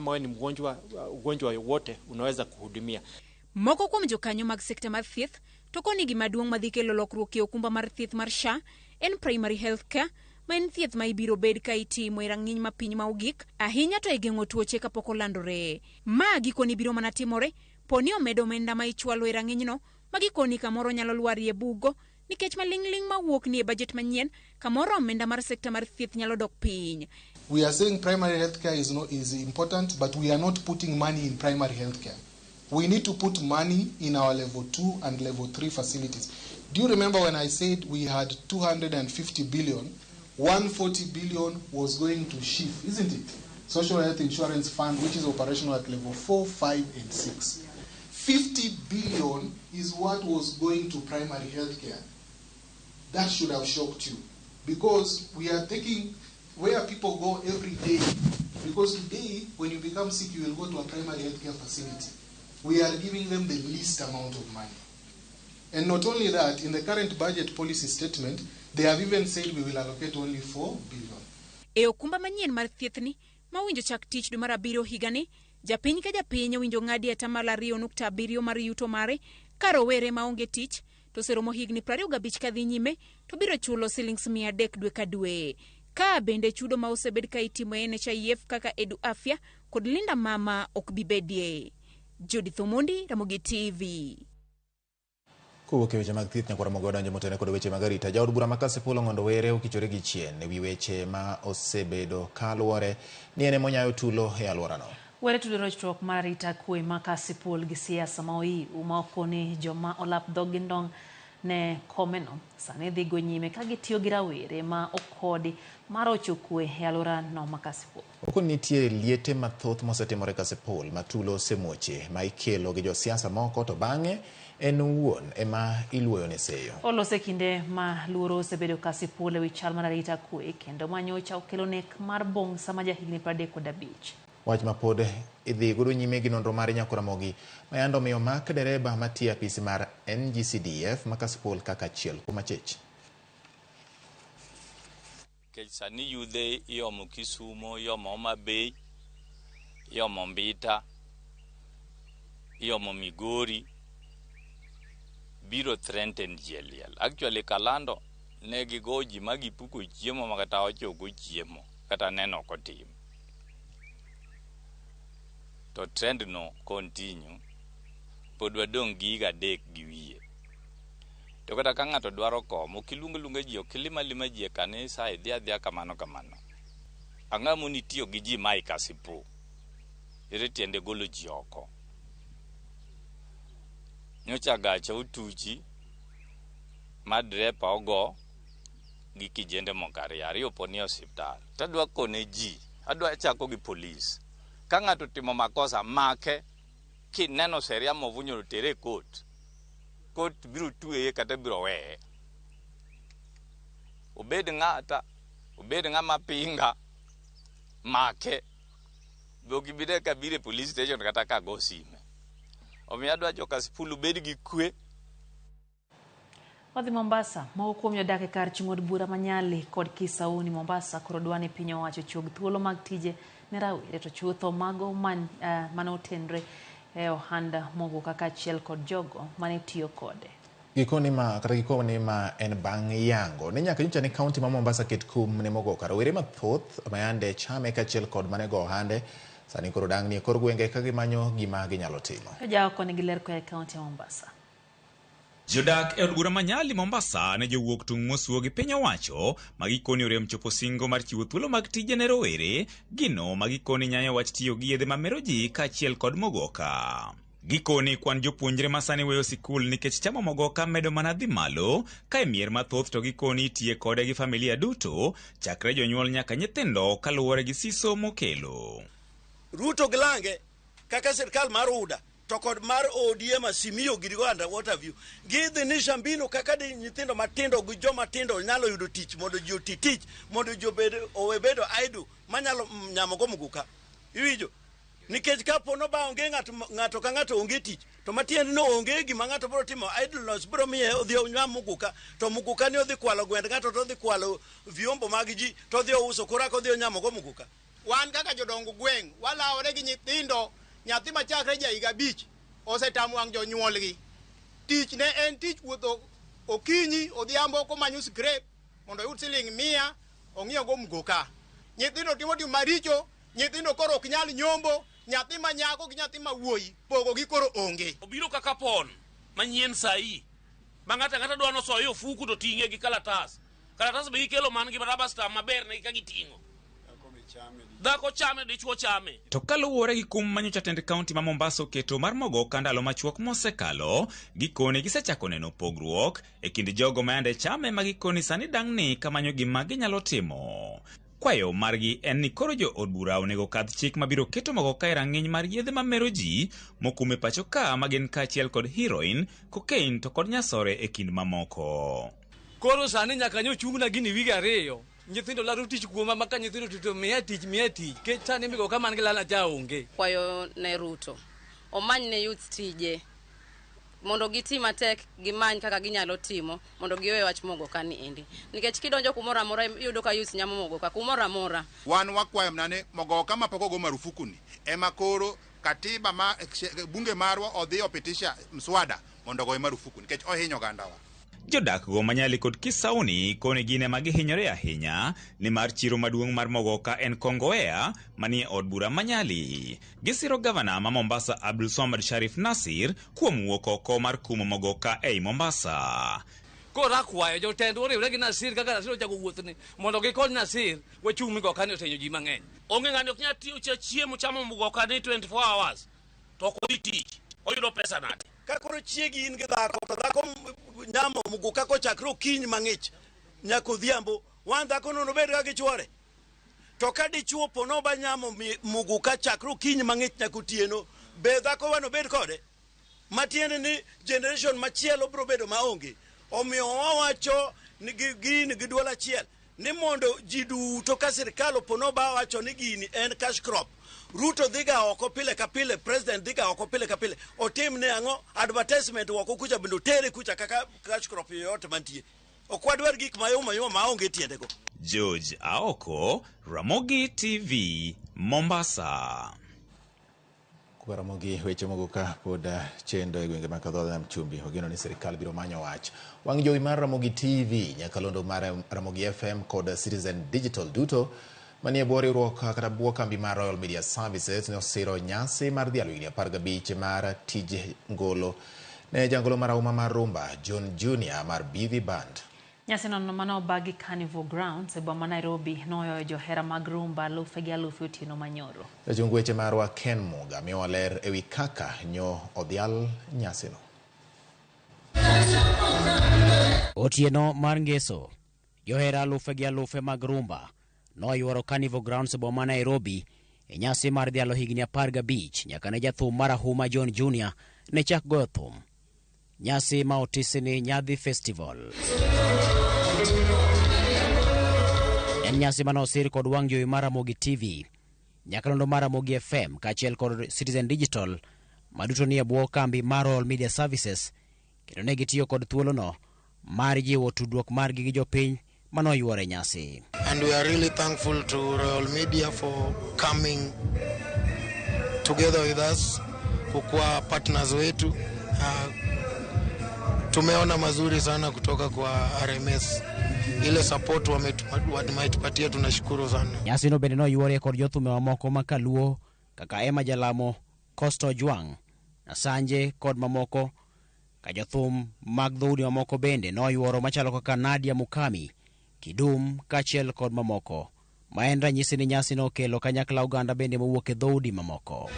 wewe ni mgonjwa ugonjwa wote unaweza kuhudumia. Moko kuom jokanyo mag sekta mar thieth to koni gima duong' madhi kelo lokruok e okumba mar thieth mar SHA en primary health care ma en thieth ma ibiro bed ka itimo e rang'iny ma piny ma ogik ahinya to e geng'o tuoche kapok olandore. Ma gikoni biro mana timore poni omedo omenda ma ichwalo e rang'inyno ma gikoni kamoro nyalo lwarie bugo nikech maling'ling' mawuok ni e budget manyien kamoro omenda mar sekta mar thieth nyalo dok piny. We are saying primary health care is important, but we are not putting money in primary health care. We need to put money in our level 2 and level 3 facilities. Do you remember when I said we had 250 billion? 140 billion was going to SHIF, isn't it? Social Health Insurance Fund, which is operational at level 4, 5, and 6. 50 billion is what was going to primary health care. That should have shocked you, because we are taking where people go every day. Because today, when you become sick, you will go to a primary health care facility. We are giving them the least amount of money. And not only that, in the current budget policy statement, they have even said we will allocate only 4 billion. E okumba manyien mar thiethni ma owinjo chak tich dwe mar abiriyo higani, japiny ka japiny owinjo ng'adi 2.7% mar yuto mare ka rowere maonge tich to oseromo higni 25 kadhi nyime to biro chulo silings 300 dwe ka dwe. Ka bende chudo ma osebed ka itimo e NHIF kaka Edu Afya kod Linda Mama ok bi bedie. Judith Omondi, Ramogi TV. Kowuok e weche mag thieth nyakwar Ramogi wadonjo motene kod weche mag arita. Jaod bura ma Kasipul Ong'ondo Were okichore gi chien e wi weche ma osebedo kaluwore ni en emonyayo tulo e alworano. Were tudo rochruok mar arita kwe ma Kasipul gi siasa ma oiw ma okoni joma olap dhog gi ndong' ne komeno sani dhi go nyime ka gitiyo gi rawere ma okodi mar rocho kwe e alworano ma Kasipul. Okoni nitie liete mathoth mosetimore Kasipul ma tulo osemuoche ma ikelo gi josiasa moko to bang'e en owuon ema iluoyo ne seyo. Olose kinde ma luoro osebedo Kasipul ewi chal mar arita kwe kendo ma nyocha okelo nek mar Bongsa ma jahigni 35. Wach ma pod idhi godo nyime gi nonro mar Nyakwar Ramogi ma yande omiyo mak dereba matiyo e apisi mar NGCDF ma Kasipul kaka achiel kuom achich. Nikech sani yudhe iomo Kisumo, iomo Homa Bay, iomo Mbita, iomo Migori, biro threaten ji e liel. Actually Kalando ne gigo ji ma gipuko chiemo ma kata ochoko chiemo kata neno ok otim. To trend no continue, pod wadong' gi higa 3 gi wiye. To kata ka ng'ato dwaro kom, ok iluong luonga ji, ok ilim alima ji e kanisa, idhi adhiya kamano kamano. Ang'o moni tiyo gi ji mae Kasipul? Ere tiende golo ji oko? Nyocha gacha otuchi ma drepa ogo gi kijende moko ariyo, ariyo pod nie osiptal. Tadwa kone ji, adwa chako gi polis. Ka ng'ato otimo makosa, make. Kineno sheria movunjo tere e court. Court biro tweye kata biro weye. Obed ng'ata, obed ng'ama pinga, make. Be ok ibi ka biro e police station kata ka go sime. Omiyo adwa jo Kasipul ubed gi kwe. Wadhi Mombasa, moko kuom jodak e kar chung' od bura ma Nyali kod Kisauni Mombasa koro dwa ni piny owacho ochuog thuolo mag tije ne rawere to chutho mago mane otenre e ohand mogo kaachiel kod jogo mane tiyo kode. Gikoni ma kata gikoni ma en bang' yango ni nyaka nyocha ni kaunti ma Mombasa ket kum ne mogoka rawere mathoth ma yande chame kaachiel kod mane go ohande sani koro dang'ni e kor gwenge ka gimanyo gima ginyalo timo. Jaoko nigi ler koa e kaunti ya Mombasa. Jodak e od bura ma Nyali Mombasa ne jowuok tung' mosuo gi piny owacho ma gikoni orem chopo singo mar chiwo thuolo mag tije ne rowere, gino ma gikoni nyayo wach tiyo gi yedhe mamero ji kaachiel kod mogoka. Gikoni kwan jopuonjre ma sani weyo sikul nikech chamo mogoka medo mana dhi malo ka e mier mathoth to gikoni itiye kode gi familia duto chakre jonyuol nyaka nyithindo kaluwore gi siso mokelo. Ruto gi lange kaka sirkal mar UDA to kod mar ODM Azimio girigo under water view. Gidhi ni Shambino kaka di nyithindo matindo gi joma tindo nyalo yudo tich mondo ji oti tich mondo ji obed owe bedo idle manyalo nyamo go muguka. Iwinjo? Nikech kapo no ba onge ng'ato ka ng'ato onge tich to matiende no onge gima ng'ato biro timo idleness biro miye odhi onyam muguka to muguka ni odhi kwalo gwend ng'ato to odhi kwalo vyombo mag ji to odhi ouso koro odhi onyamo go muguka. Wan kaka jodong gweng' walawore gi nyithindo. Nyathi machakre ja higa 5 osetamo wang' jonyuolgi. Tich ne en tich wuotho okinyi odhiambo komanyo scrape mondo oyud siling 100 ong'iew go mgoka. Nyithindo timo tim maricho, nyithindo koro ok nyal nyombo, nyathi ma nyako gi nyathi ma wuoyi pogo gi koro onge. Obiro kaka pon manyien sahi ma ng'ato ang'ata dwa nosoye ofuku to ting'e gi kalatas. Kalatas be gikelo man gi rubber stamp maber ne ka giting'o. Dhako chame, dichuo chame. To kaluwore gi kum manyocha tend kaunti ma Mombasa oketo mar mogoka ndalo machuok mosekalo, gikoni gisechako neno pogruok e kind jogo ma yande chame ma gikoni sani dang'ni kamanyo gima ginyalo timo. Kwayo margi en ni koro jo od bura onego kadh chik mabiro keto mogoka e rang'iny mar yedhe mamero ji mokum e pacho ka ma gin kaachiel kod heroin, cocaine to kod nyasore e kind mamoko. Koro sani nyaka nyochung'na gini wige 2. Nyithindo laro tich kuoma ma ka nyithindo to miya tich, miya tich. Kech sani migoka man gi lala cha onge. Kwayo ne Ruto omany ne youth tije. Mondo giti matek gimany kaka ginyalo timo mondo giwe wach mogoka ni endi. Nikech kidonjo kumoro amora iyudo ka youth nyamo mogoka kumoro amora. Wan wakwayo mana ni mogoka ma pok ogo marufuku ni ema koro katiba ma bunge marwa odhi opitisha mswada mondo ogoye marufuku nikech ohinyo ogandawa. Jodak go manyali kod Kisauni koni gin ema gihinyore ahinya nimar chiro maduong' mar mogoka en Kongowea manie od bura manyali. Gisiro gavana ma Mombasa Abdul Swamad Sharif Nasir kuom wuok oko mar kumo mogoka ei Mombasa. Koro akwayo jotendwa oriwre gi Nasir kaka Nasir ochako wuothni mondo gikony Nasir wachung' migoka ni otenyo ji mang'eny. Onge ng'ani ok nyal tiyo chiemo chamo mogoka ni 24 hours to ok odhi tich. Oyudo pesa nade? Ka koro chiegi in gi dhako to dhako nyamo muguka kochakre okinyi mang'ich nyaka odhiambo, wan dhako no nobed ga gi chuore. To ka dichuo po noba nyamo muguka chakre okinyi mang'ich nyaka otieno, be dhako wa nobed kode? Matiende ni generation machielo biro bedo maonge. Omiyo wawacho ni gini gi duol achiel ni mondo ji duto ka sirikal opo noba wacho ni gini en cash crop. Ruto dhiga oko pile ka pile, president dhiga oko pile ka pile. Otim ne ang'o? Advertisement oko kucha bende otere kucha kaka cash crop yoyote mantie. Ok wadwar gik mayom ayoma maonge tiendego. George Aoko, Ramogi TV, Mombasa. Kwa Ramogi weche mogoka pod chendo e gwenge mag dho nam chumbi. Wageno ni sirikal biro manyo wach. Wang' jowi mar Ramogi TV, nyakalondo mar Ramogi FM kod Citizen Digital duto manie bwo riwruok kata bwo kambi mar Royal Media Services ne osiro nyasi mar dhialo higni 15 mar tij ngolo ne jangolo marahuma mar rumba John Junior mar BV Band. Nyasi no mane obagi Carnival Grounds e boma Nairobi noyoyo johera mag rumba alufe gi alufe otieno manyoro. Jachung weche marwa Ken Muga miyowa ler ewi kaka nyo odhial nyasino. Otieno mar ngeso, johera alufe gi alufe mag rumba noyuoro Carnival Grounds e boma Nairobi e nyasi mar dhialo higni 15 nyaka ne jathum marahuma John Junior ne chak goyo thum. Nyasi ma otisi ni Nyadhi Festival. En nyasi mane osir kod wang' jowi mar Ramogi TV, nyakalondo mar Ramogi FM kaachiel kod Citizen Digital maduto nie bwo kambi mar Royal Media Services, kendo ne gitiyo kod thuolono mar jiwo tudruok margi gi jopiny manoyuoro e nyasi. And we are really thankful to Royal Media for coming together with us, kukuwa partners wetu. Tumeona mazuri sana kutoka kwa RMS. Ile support wametupatia tunashukuru sana. Nyasi no bende noyuore kod jothume mamoko makaluo kaka Emma Jalamo, Costo Ojwang', Asanje kod mamoko, ka jothum mag dhoudi mamoko bende noyuoro machalo kaka Nadia Mukami, Kidum kaachiel kod mamoko. Ma en ranyisi ni nyasi nokelo kanyakla oganda bende mowuok e dhoudi mamoko.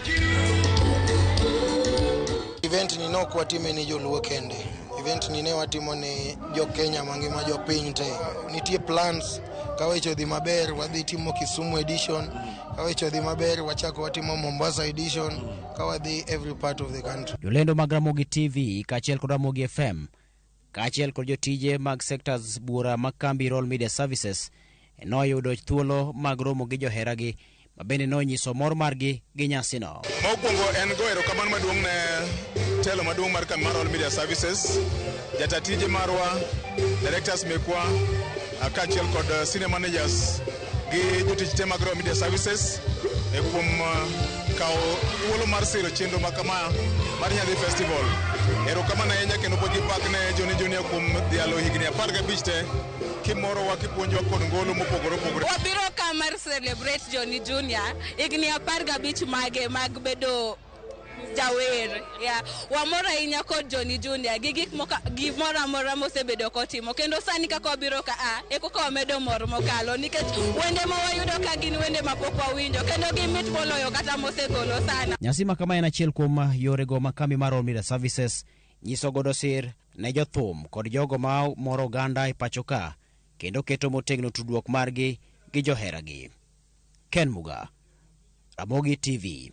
Event ni nok watime ni joluo kende. Event ni ne watimo ni jo Kenya mangima, jopiny te. Nitie plans ka weche odhi maber wadhi timo Kisumu edition, ka weche odhi maber wachako watimo Mombasa edition, ka wadhi every part of the country. Jolendo mag Ramogi TV kaachiel kod Ramogi FM kaachiel kod jotije mag sectors buora mag kambi Royal Media Services noyudo thuolo mag romo gi joheragi ma bende nonyiso mor margi gi nyasino. Mokwongo en go erokamano maduong' ne telo maduong' mar kambi mar Royal Media Services, jata tije marwa, directors mekwa, kaachiel kod senior managers gi jotich te mag Royal Media Services e kuom kawo thuolo mar siro chenro ma kama mar Nyadhi Festival. Erokamano ahinya kendo pod gi pak ne Johnny Junior kuom dhialo higni 15 te kimorowa kipuonjowa kod ngolo mopogore opogore. Wabiro ka mar celebrate Johnny Junior higni 15 mage mag bedo jawer. Yeah. Wamor ahinya kod Johnny Junior gi gik moko gimoro amora mosebedo kotimo, kendo sani kaka wabiro ka e koka wamedo mor mokalo nikech wende ma wayudo ka gin wende mapok wawinjo kendo gimit moloyo kata mosegolo sana. Nyasi ma kama en achiel kuom yorego ma kambi mar Royal Media Services nyiso godo sir ne jothum kod jogo ma moro oganda e pacho ka kendo keto motegno tudruok margi gi joheragi. Ken Muga, Ramogi TV.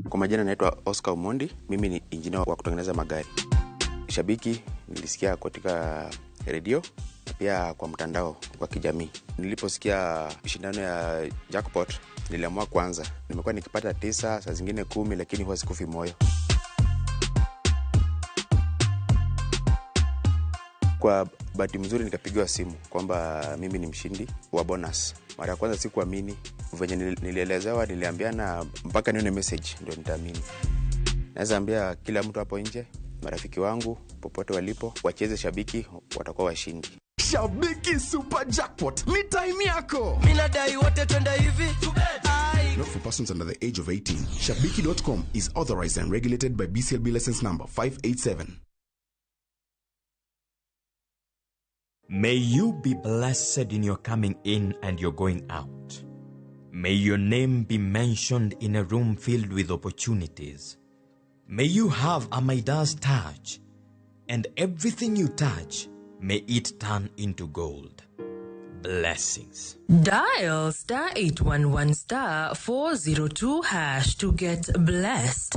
Kwa majina naitwa Oscar Omondi, mimi ni engineer wa kutengeneza magari. Shabiki nilisikia katika redio na pia kwa mtandao wa kijamii. Niliposikia shindano ya jackpot niliamua kuanza. Nimekuwa nikipata 9, saa zingine 10, lakini huwa sikufi moyo. Kwa bahati mzuri nikapigiwa simu kwamba mimi ni mshindi wa bonus. Mara ya kwanza sikuamini, venye nilielezewa niliambiana mpaka nione message ndio nitaamini. Naweza ambia kila mtu hapo nje, marafiki wangu popote walipo, wacheze Shabiki, watakuwa washindi. Shabiki Super Jackpot ni time yako. Mimi nadai wote twende hivi. Not for persons under the age of 18. Shabiki.com is authorized and regulated by BCLB license number 587. May you be blessed in your coming in and your going out. May your name be mentioned in a room filled with opportunities. May you have a Midas touch, and everything you touch, may it turn into gold. Blessings. Dial star 811 star 402 hash to get blessed.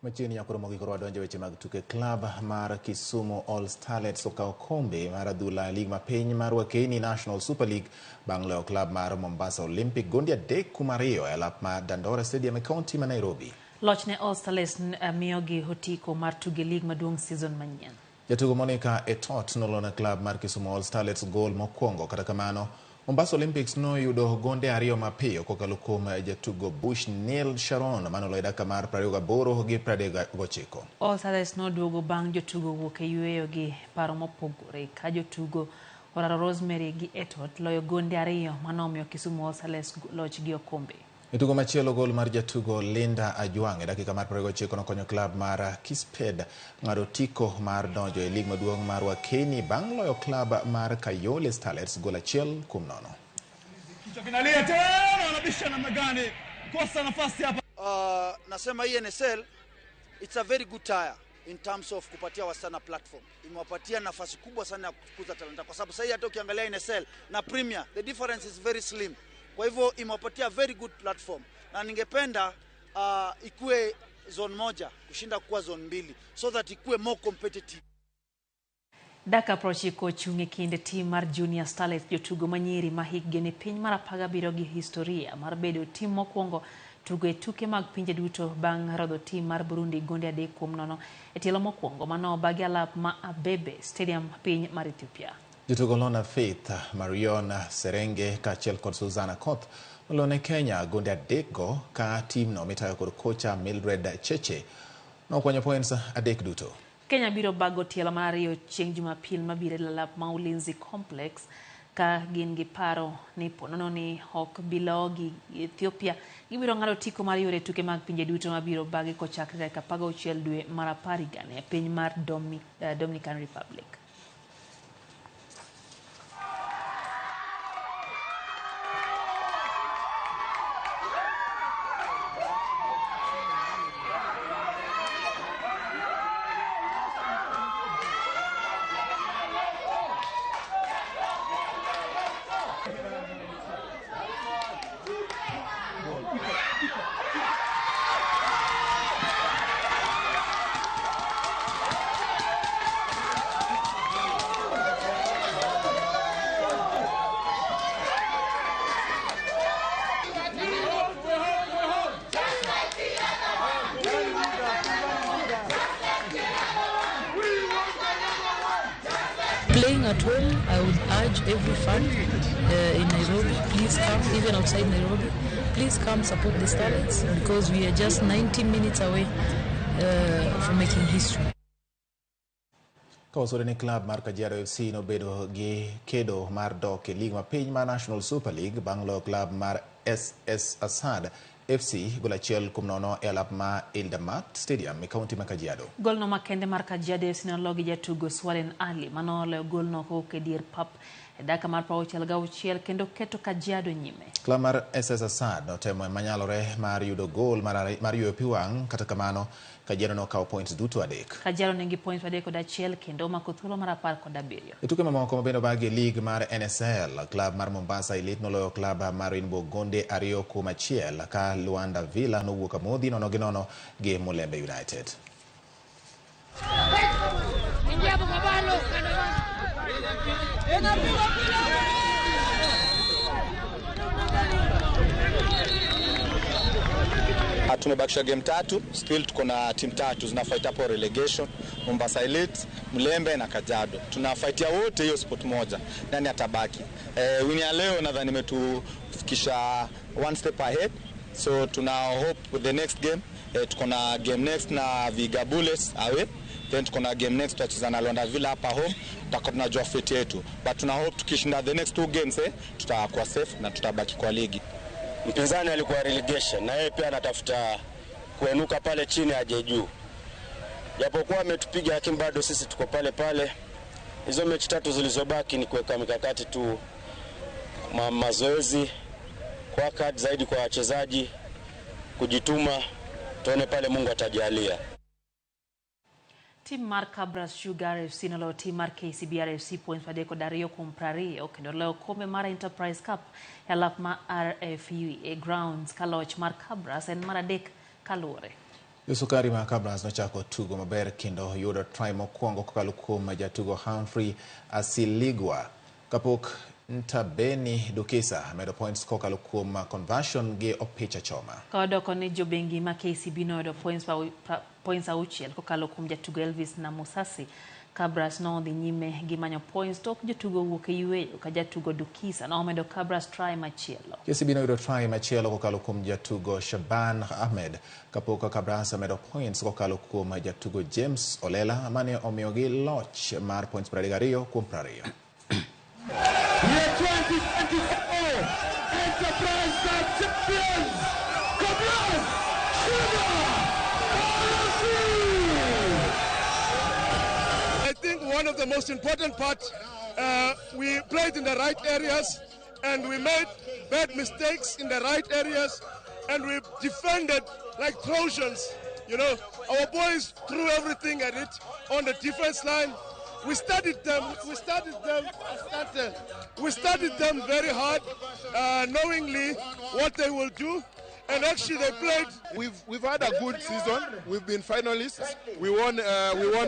Machiegni nyakoro mogik koro wadonjo weche mag tuke. Club mar Kisumu All Starlets okawo kombe mar adhula lig mapiny mar Wakeini National Super League bang' loyo club mar Mombasa Olympic gonde 3-2 e lap mar Dandora Stadium e kaunti ma Nairobi. Loch ne All Starlets miyogi otiko mar tuge lig maduong' season manyien. Jatugo Monica Etot nolone club mar Kisumu All Starlets gol mokwongo. Kata kamano, Mombasa Olympics noyudo gonde 2 mapiyo kokalo kuom jatugo Bush Neil Sharon manoloyo dakika mar 28 gi 39. All Starlets noduogo bang' jotugo wuok e yueyo gi paro mopogore ka jotugo Oraro Rosemary gi Etot loyo gonde 2 manomiyo Kisumu All Starlets loch gi okombe. E tugo machielo, gol mar jatugo Linda Ajwang' e dakika mar 29 nokonyo club mar Kisped ng'ado otiko mar donjo e lig maduong' mar Wakeini bang' loyo club mar Kayole Starlets gol 1-0. Kichwa kinalia tena, wanabisha namna gani? Kosa nafasi hapa. Nasema hii NSL it's a very good tire in terms of kupatia wasichana platform. Imewapatia nafasi kubwa sana ya kukuza talanta, kwa sababu sasa hata ukiangalia NSL na Premier the difference is very slim. Kwa hivyo imewapatia very good platform, na ningependa ikue zone moja kushinda kuwa zone 2 so that ikue more competitive. Dakika 90 chung' e kind tim mar Junior Starlets jotugo manyiri ma hikgi ni piny mar 17 gi historia mar bedo tim mokwongo tugo e tuke mag pinje duto bang' rodho tim mar Burundi gonde 3-0 e tielo mokwongo manobagi alap ma Abebe Stadium piny mar Ethiopia. Jotugo Lona Faith, Marion Serenge kaachiel kod Susanna Koth olone Kenya gonde 3 go ka timno mitayo kod kocha Mildred Cheche nokwanyo points 3 duto. Kenya biro bago tielo mar 2 chieng' Jumapil mabiro e lalap ma Ulinzi Complex ka gin gi paro ni ponono ni ok bilogi Ethiopia gibiro ng'ado otiko mar yore tuke mag pinje duto mabiro bage kochakre tarik 16 dwe mar 10 higani e piny mar Dominican Republic. Playing at home, I would urge every fan in Nairobi, please come, even outside Nairobi, please come support the Starlets, because we are just 90 minutes away from making history. Kawasore ni klab mar Kajiado FC nobedo gi kedo mar dok e lig mapiny mar National Super League bang' loyo klab mar SS Assad FC gol 1-0 e alap ma Ildamat Stadium e kaunti ma Kajiado. Golno makende mar Kajiado FC nologi jatugo Swalen Ali manoloyo golno kowuok e dier pap e dakika mar 66 kendo keto Kajiado nyime. Klab mar SS Assad notemo manyalore mar yudo gol mar yueyo pi wang', kata kamano Kajiado nokawo points duto 3. Kajiado nigi points 31 kendo omako thuolo mar 17. E tuke mamoko mabende obagi e lig mar NSL, klab mar Mombasa Elite noloyo klab mar Rainbow gonde 2-1 ka Luanda Villa nowuok amodhi 0-0 gi Mulembe United. Tumebakisha game 3, still tuko na team 3 zina fight hapo relegation, Mombasa Elite, Mlembe na Kajiado. Tunafightia wote hiyo spot moja, nani atabaki? Win ya leo nadhani imetufikisha one step ahead. So tuna hope with the next game, tuko na game next na Viga Bullets away, then tuko na game next tutacheza na Luanda Villa hapa home, tutakuwa tunajua fate yetu. But tuna hope tukishinda the next 2 games tutakuwa safe na tutabaki kwa ligi. Mpinzani alikuwa relegation na yeye pia anatafuta kuenuka pale chini aje juu. Japokuwa ametupiga lakini bado sisi tuko pale pale. Hizo mechi 3 zilizobaki ni kuweka mikakati tu, mazoezi kwa kadi zaidi kwa wachezaji, kujituma, tuone pale Mungu atajalia. Tim mar Kabras Sugar FC noloyo tim mar KCB RFC points 3-2 kendo loyo kombe mar Enterprise Cup e alap ma RFU e grounds ka loch mar Kabras en mar 3 kaluwore. Josukari ma Kabras nochako tugo maber kendo yudo try mokwongo kokalo kuom jatugo Humphrey Asiligwa kapok Ntabeni Dukisa medo points kokalo kuom conversion gi opicha choma. Kawadoko ni jobengi ma KCB noyudo points 6 kokalo kuom jatugo Elvis na Musasi. Kabras nodhi nyime gi manyo points tok jotugo wuok e yweyo ka jatugo Dukisa nomedo Kabras try machielo. KCB noyudo try machielo kokalo kuom jatugo Shaban Ahmed kapok Kabras omedo points kokalo kuom jatugo James Olela mane omiyogi loch mar points 32-20. The 2024 Enterprise Cup champions, Kabras Sugar RFC! I think one of the most important parts, we played in the right areas and we made bad mistakes in the right areas and we defended like Trojans. You know, our boys threw everything at it on the defense line. We studied them very hard, knowingly what they will do, and actually they played. We've had a good season. We've been finalists. We won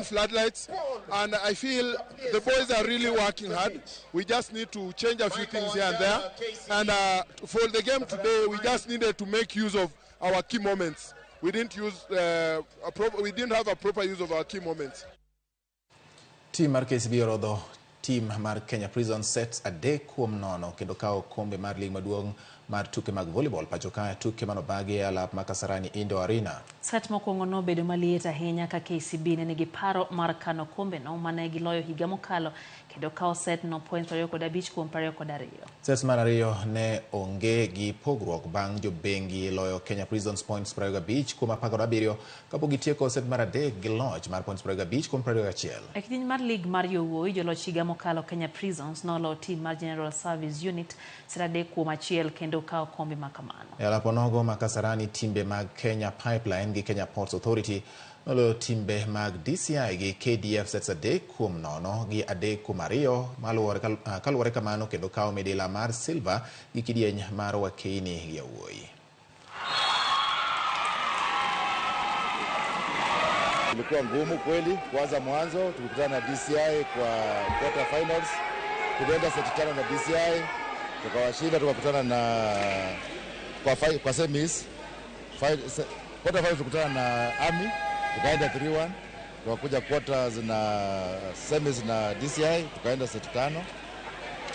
floodlights, and I feel the boys are really working hard. We just need to change a few things here and there. And for the game today, we just needed to make use of our key moments. We didn't use we didn't have a proper use of our key moments. Team mar KCB orodho team mar Kenya Prison sets 3-0 kendo kawo kombe mar lig maduong' mar tuke mag volleyball pacho ka tuke manobagi e alap ma Kasarani Indoor Arena. Set mokwongo nobedo maliet ahinya ka KCB ne nigi paro mar kano kombe no mane giloyo higa mokalo kendo kawo set no points 25-22. Set mar ariyo ne onge gi pogruok bang' jobengi loyo Kenya Prisons points 25-17 kapok gitieko set mar 3 gi loch mar points 25-21. E kidieny mar lig mar yowuoyi, joloch higa mokalo Kenya Prisons noloyo team mar General Service Unit set 3-1 kendo kawo kombe makamano. E alap onogo ma Kasarani, timbe mag Kenya Pipeline gi Kenya Ports Authority noloyo timbe mag DCI gi KDF sets 3-0 gi 3-2 kaluwore kamano kendo kawo midila mar silver gi kidieny mar Wakeini gi yawuoyi. Ilikuwa ngumu kweli. Kwanza mwanzo tulikutana na DCI kwa quarter finals, tulienda set 5 na DCI tukawashinda, tukakutana na kwa semis quarter finals tukutana na Army tukaenda 3-1, tukakuja quarters na semis na DCI tukaenda set 5,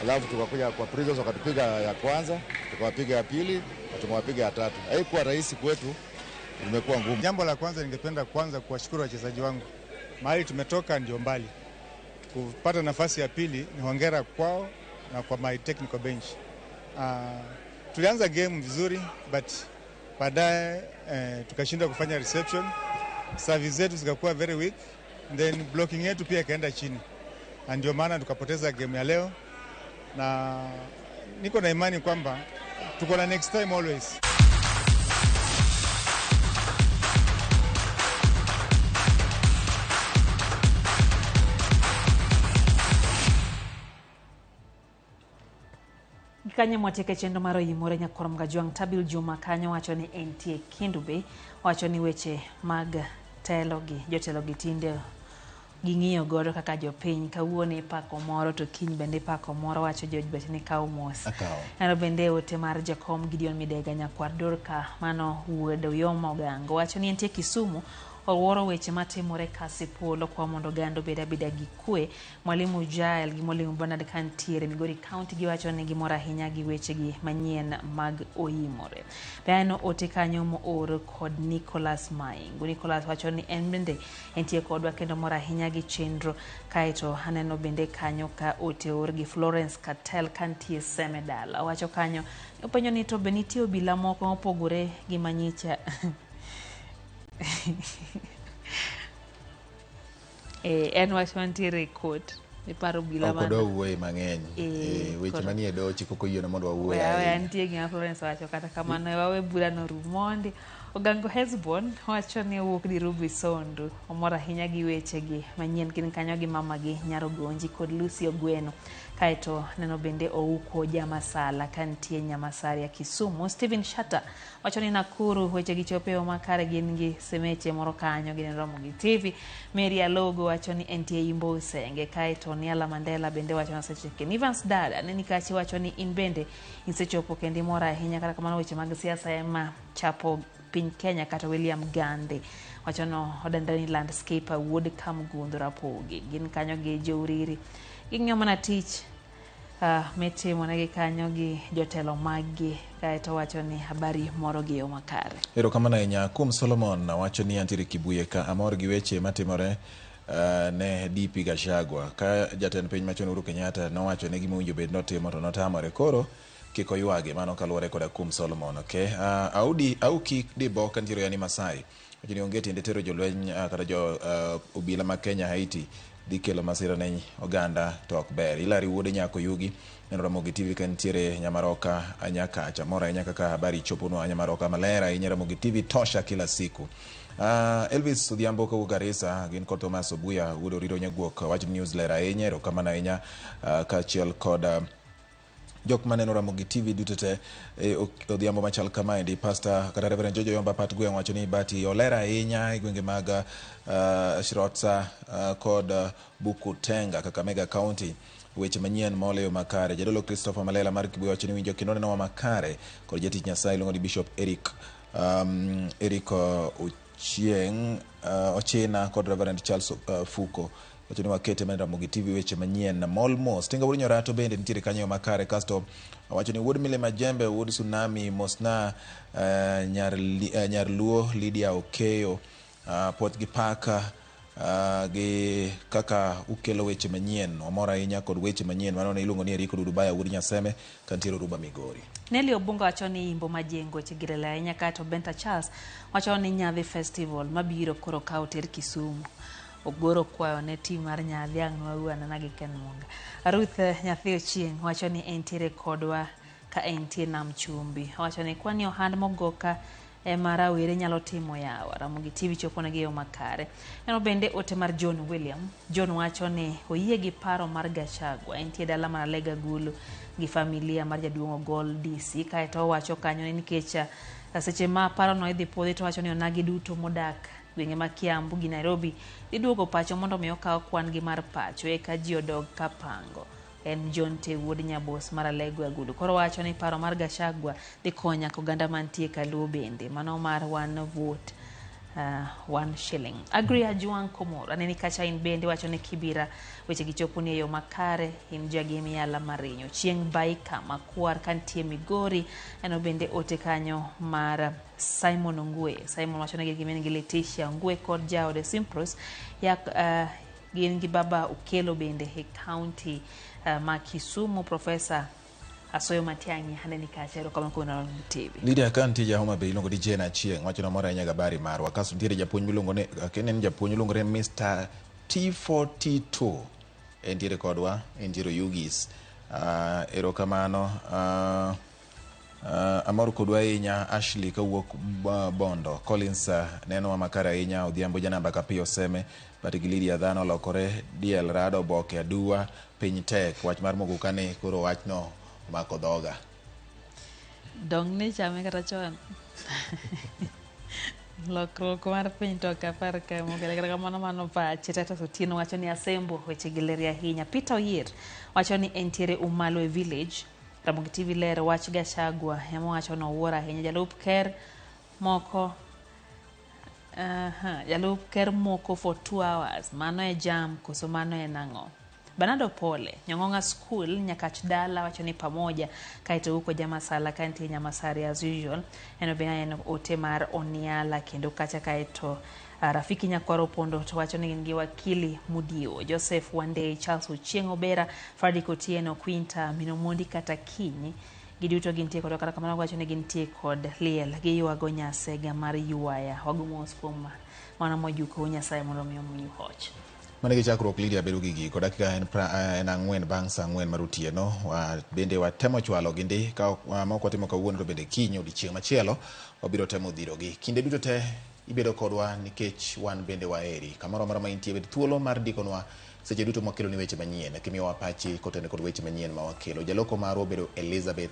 alafu tukakuja kwa Prisons wakatupiga ya kwanza, tukawapiga ya pili na tukawapiga ya tatu. Haikuwa rahisi kwetu, imekuwa ngumu. Jambo la kwanza ningependa kwanza kuwashukuru wachezaji wangu. Mahali tumetoka ndio mbali. Kupata nafasi ya pili ni hongera kwao na kwa my technical bench. Tulianza game vizuri but baadaye tukashindwa kufanya reception. Service zetu zikakuwa very weak, and then blocking yetu pia ikaenda chini, na ndio maana tukapoteza game ya leo, na niko na imani kwamba tuko na next time always. Kanyo mwatieke chenro mar Oyimore Nyakwar Mgajwang' Tabil Juma kanyo wacho ni entie Kendu Bay, wacho ni weche mag telo gi jotelo gi tinde ging'iyo godo kaka jopiny kawuono ipako moro to kiny bende ipako moro, wacho George Bet ni kaw mos. Neno bende ote mar jakom Gideon Midega Nyakwar Dorka mano wuod Uyoma Ogango wacho ni entie Kisumu owuoro weche matimore Kasipul kwa mondo oganda obed abeda gi kwe. Mwalimu Jael gi Mwalimu Bernard kantiere Migori County giwacho ni gimor ahinya gi wechegi manyien mag Oyimore. Be ote kanyo moor kod Nicholas Maingu. Nicholas wacho ni en bende entie kodwa kendo mor ahinya gi chenro. Kaeto aneno bende kanyo ka ote or gi Florence Katel kantie Semedala. Owacho kanyo openjo ni to be nitie obila moko mopogore gi manyicha. En wach mantiere e court iparo obila ok odwa wuoye mang'eny. Weche manie doho chik ok oyienwa mondo wawuoye ahinya. Nitie gima Florence owacho kata kamano wawe burano rum mondi. Ogango Hesbon wacho ni owuok Dirubi Sondu omor ahinya gi wechegi manyien gin kanyo gi mamagi Nyarogonji kod Lucy Ogweno. Kaeto neno bende Ouko Jamasala kantie Nyamasaria Kisumu. Stephen Shatta wacho ni Nakuru wechegi chopo e yo makare gin gi semeche moro kanyo gin Ramogi TV. Mary Alogo wacho ni entie Imbo Usenge. Kaeto Niala Mandela bende wacho ni seche Evans Dada neni kachi wacho ni in bende isechopo kendo imor ahinya kata kamano weche mag siasa ema chapo piny Kenya. Kata William Gandhi wacho no odendre ni landscaper wuod Kamgundho Rapogi gin kanyo gi jouriri ging'iyo mana tich mitimo negi kanyo gi jotelo maggi. Kaeto wacho ni habari moro gi yo makare. Erokamano ahinya. Kuom Solomon wacho ni antiere Kibuye ka amor gi weche matimore ne DP Gachagua ka jatend piny machon Uhuru Kenyatta nowacho ne gima owinjo bed notimo to notamore koro kik oywagi. Mano kaluwore koda kuom Solomon. Okay. Audi Auki Dibo kantiere yani Masai wacho ni onge tiende tero jolweny kata jo obila ma Kenya Haiti dhi kelo masira ne oganda to ok ber. Hilary wuode Nyako Yugi neno Ramogi TV kantiere Nyamaroka Nyakacha mor ahinya kaka habari choponwa Nyamaroka maler ahinya. Ramogi TV tosha kila siku. Elvis Odhiambo kowuok Garissa gin kod Thomas Obuya wuod Oriro Nyaguok wacho ni news ler ahinya. Erokamano ahinya kaachiel kod jok maneno Ramogi TV duto te odhiambo machal kamaendi. Pastor kata Reverend Jojo Yomba Pat Gweng' wacho ni bati oler ahinya e gwenge mag Shirotsa kod Bukutenga Kakamega County. Weche manyien moleyo makare. Jadolo Christopher Malela mar Kibuye wacho ni winjo kendo nenowa makare kod jatich Nyasaye iluongo ni Bishop Eric Eric Ochieng Ochina kod Reverend Charles Fuko wacho ni wakete mana Ramogi TV weche manyien mol mos. Tinga wuod Nyorato bende nitiere kanyo makare. Kasto wacho ni wuod Milima Jembe wuod Tsunami mosna nyar Luo Lydia Okeyo puoth gi paka gi kaka ukelo weche manyien. Wamor ahinya kod weche manyien. Mano ne iluongo ni Eriko Dudubaya wuod Nyaseme kantiere Oruba Migori. Nelly Obunga wacho ni Imbo Majengo weche gi lelo ahinya. Kaeto Benta Charles wacho ni Nyadhi Festival mabiro koro ka oter Kisumu. Ogoro kwayo ne tim mar Nyadhi ang' nwawuo gi Ken Munga. Ruth Nyathi Ochieng' wacho ni entiere kodwa ka entie Nam Chumbi. Wacho ni kwani ohand mogoka ema rawere nyalo timo yawa. Ramogi TV chopo negi e yo makare. Neno bende ote mar John William. John wacho ni oyie gi paro mar Gachagua. Entie dala mar Lega Gulu gi familia mar jaduong' Ogol DC. Kaeto owacho kanyo ni nikech seche ma parono idhi puodhi to wacho ni onagi duto modak gwenge ma Kiambu gi Nairobi dhi duogo pacho mondo mi okaw kwan gi mar pacho eka ji odog kapango. En John Te wuod Nyabos mar Alego Agulu. Koro wacho ni paro mar Gachagua dhi konyo nyaka oganda mantie Kaluo bende. Mano mar one vote 1 shilling. Agri Ajuang Komoro aneni kacha in bende wacho ni Kibira weche gi chopo ni e yo makare. In jagemi yala Marinyo. Chieng' Baika Makwar kantie Migori. Eno bende ote kanyo mar Simon Ongwe. Simon wacho ni gin gi Letitia Ongwe kod jaode Simpros Gin gi Baba Okelo bende e county ma Kisumu. Professor Asoyo Matiang'i aneni kacha, erokamano kuom neno Ramogi TV. Lydia, ka nitie ja Homa Bay iluongo ni Jane Achieng', wacho namor ahinya gi habari marwa. Kasto nitiere japuonj miluongo ni, akia ni en japuonj iluongo ni Mr. T4T2. Entiere kodwa, entiere Oyugis. Erokamano. Amor kodu ahinya Ashley kawuok Bondo. Collins nenowa makare ahinya. Odhiambo janamba Kapiyo Seme. But gi Lydia dhano olokore diel rado oboke aduwa piny tek. Wach mar muguka ni koro wachno omako dhoga. Dong' ni chame kata chon. Lokruok mar piny to ok apar ka mokele kata kamano mano pache. Titus Otieno wacho ni Asembo weche gi ler ahinya. Peter Oyier wacho ni entiere Umalo e village. Ramogi TV ler wach Gachagua ema wacho ni owuoro ahinya. Jalup ker moko jalup ker moko for 2 hours. Mano e jam koso mano en ang'o? Bernardo Pole, Nyong'ong'a School, Nyakach Dala wacho ni pamoja kaeto uko Jamasala ka nitie Nyamasari as usual. En be en ote mar Oniala kendo kacha kaeto Rafiki Nyakwaro Opondo to wacho ni gin gi wakili Mudio, Joseph Wandei, Charles Ochieng' Obera, Fredrick Otieno, Quinta, Minomondi kata Kinyi. Giduto gintie kod kata kamano wacho ni gintie kod liel giywago nyasega mar ywaya. Wago mos kuom mano mojukou Nyasaye mondo omi omiu hoch. Mano gi chakruok Lydia bedo gi giko dakika en 4 bang' saa 4 mar otieno. Bende watemo chwalo gi ndi ka ma ok watimo kawuono to bende kiny odiechieng' machielo wabiro temo dhirogi. Kinde duto te ibedo kodwa nikech wan bende waheri. Kamoro amora ma intie bed thuolo mar ndikonwa seche duto mwakelo ni weche manyien. Kimiyowa pachi kotenore kod weche manyien ma wakelo. Jaloko marwa obedo Elizabeth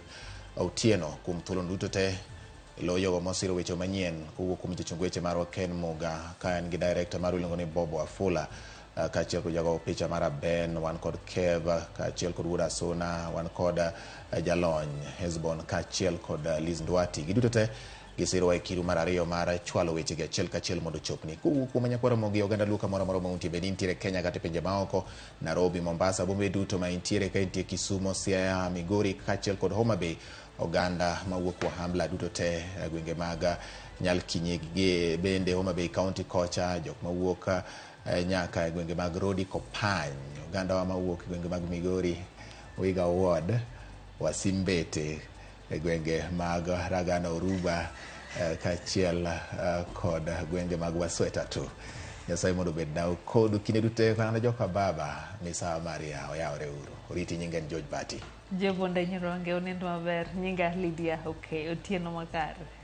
Otieno kuom thuolo duto te loyo mosiro weche manyien kowuok kuom jachung weche marwa Ken Muga ka en gi director marwa iluongo ni Bobo Afula kaachiel kod jago picha mar Ben, wan kod Kev kaachiel kod Wuod Asuna, wan kod jalony Hesbon kaachiel kod Liz Ndwati. Giduto te gisirowa e kiru mar ariyo mar chwalo weche gi achiel kachiel mondo ochopni. Kowuok kuom Nyakwar Ramogi, oganda Luo kamoro amora ma untie, bed ni intiere Kenya kata e pinje maoko, Nairobi, Mombasa, bombe duto ma intiere, ka intie Kisumo, Siaya, Migori kaachiel kod Homa Bay, oganda mawuok Wahambla duto te gwenge mag Nyalkinyi gi bende Homa Bay County kocha, jok mawuok nyaka e gwenge mag Rodi Kopany, oganda wa mawuok e gwenge mag Migori, Wiga Ward, Wasimbete, e gwenge mag Ragana Oruba kaachiel kod gwenge mag Wasweta tu. Nyasaye mondo obed na kodu kinde duto kana joka baba misawa Maria oyawre uru. Oriti nyinga en George Bati. Jobonde Nyironge unind maber. Nyinga Lydia Okay, otieno makare.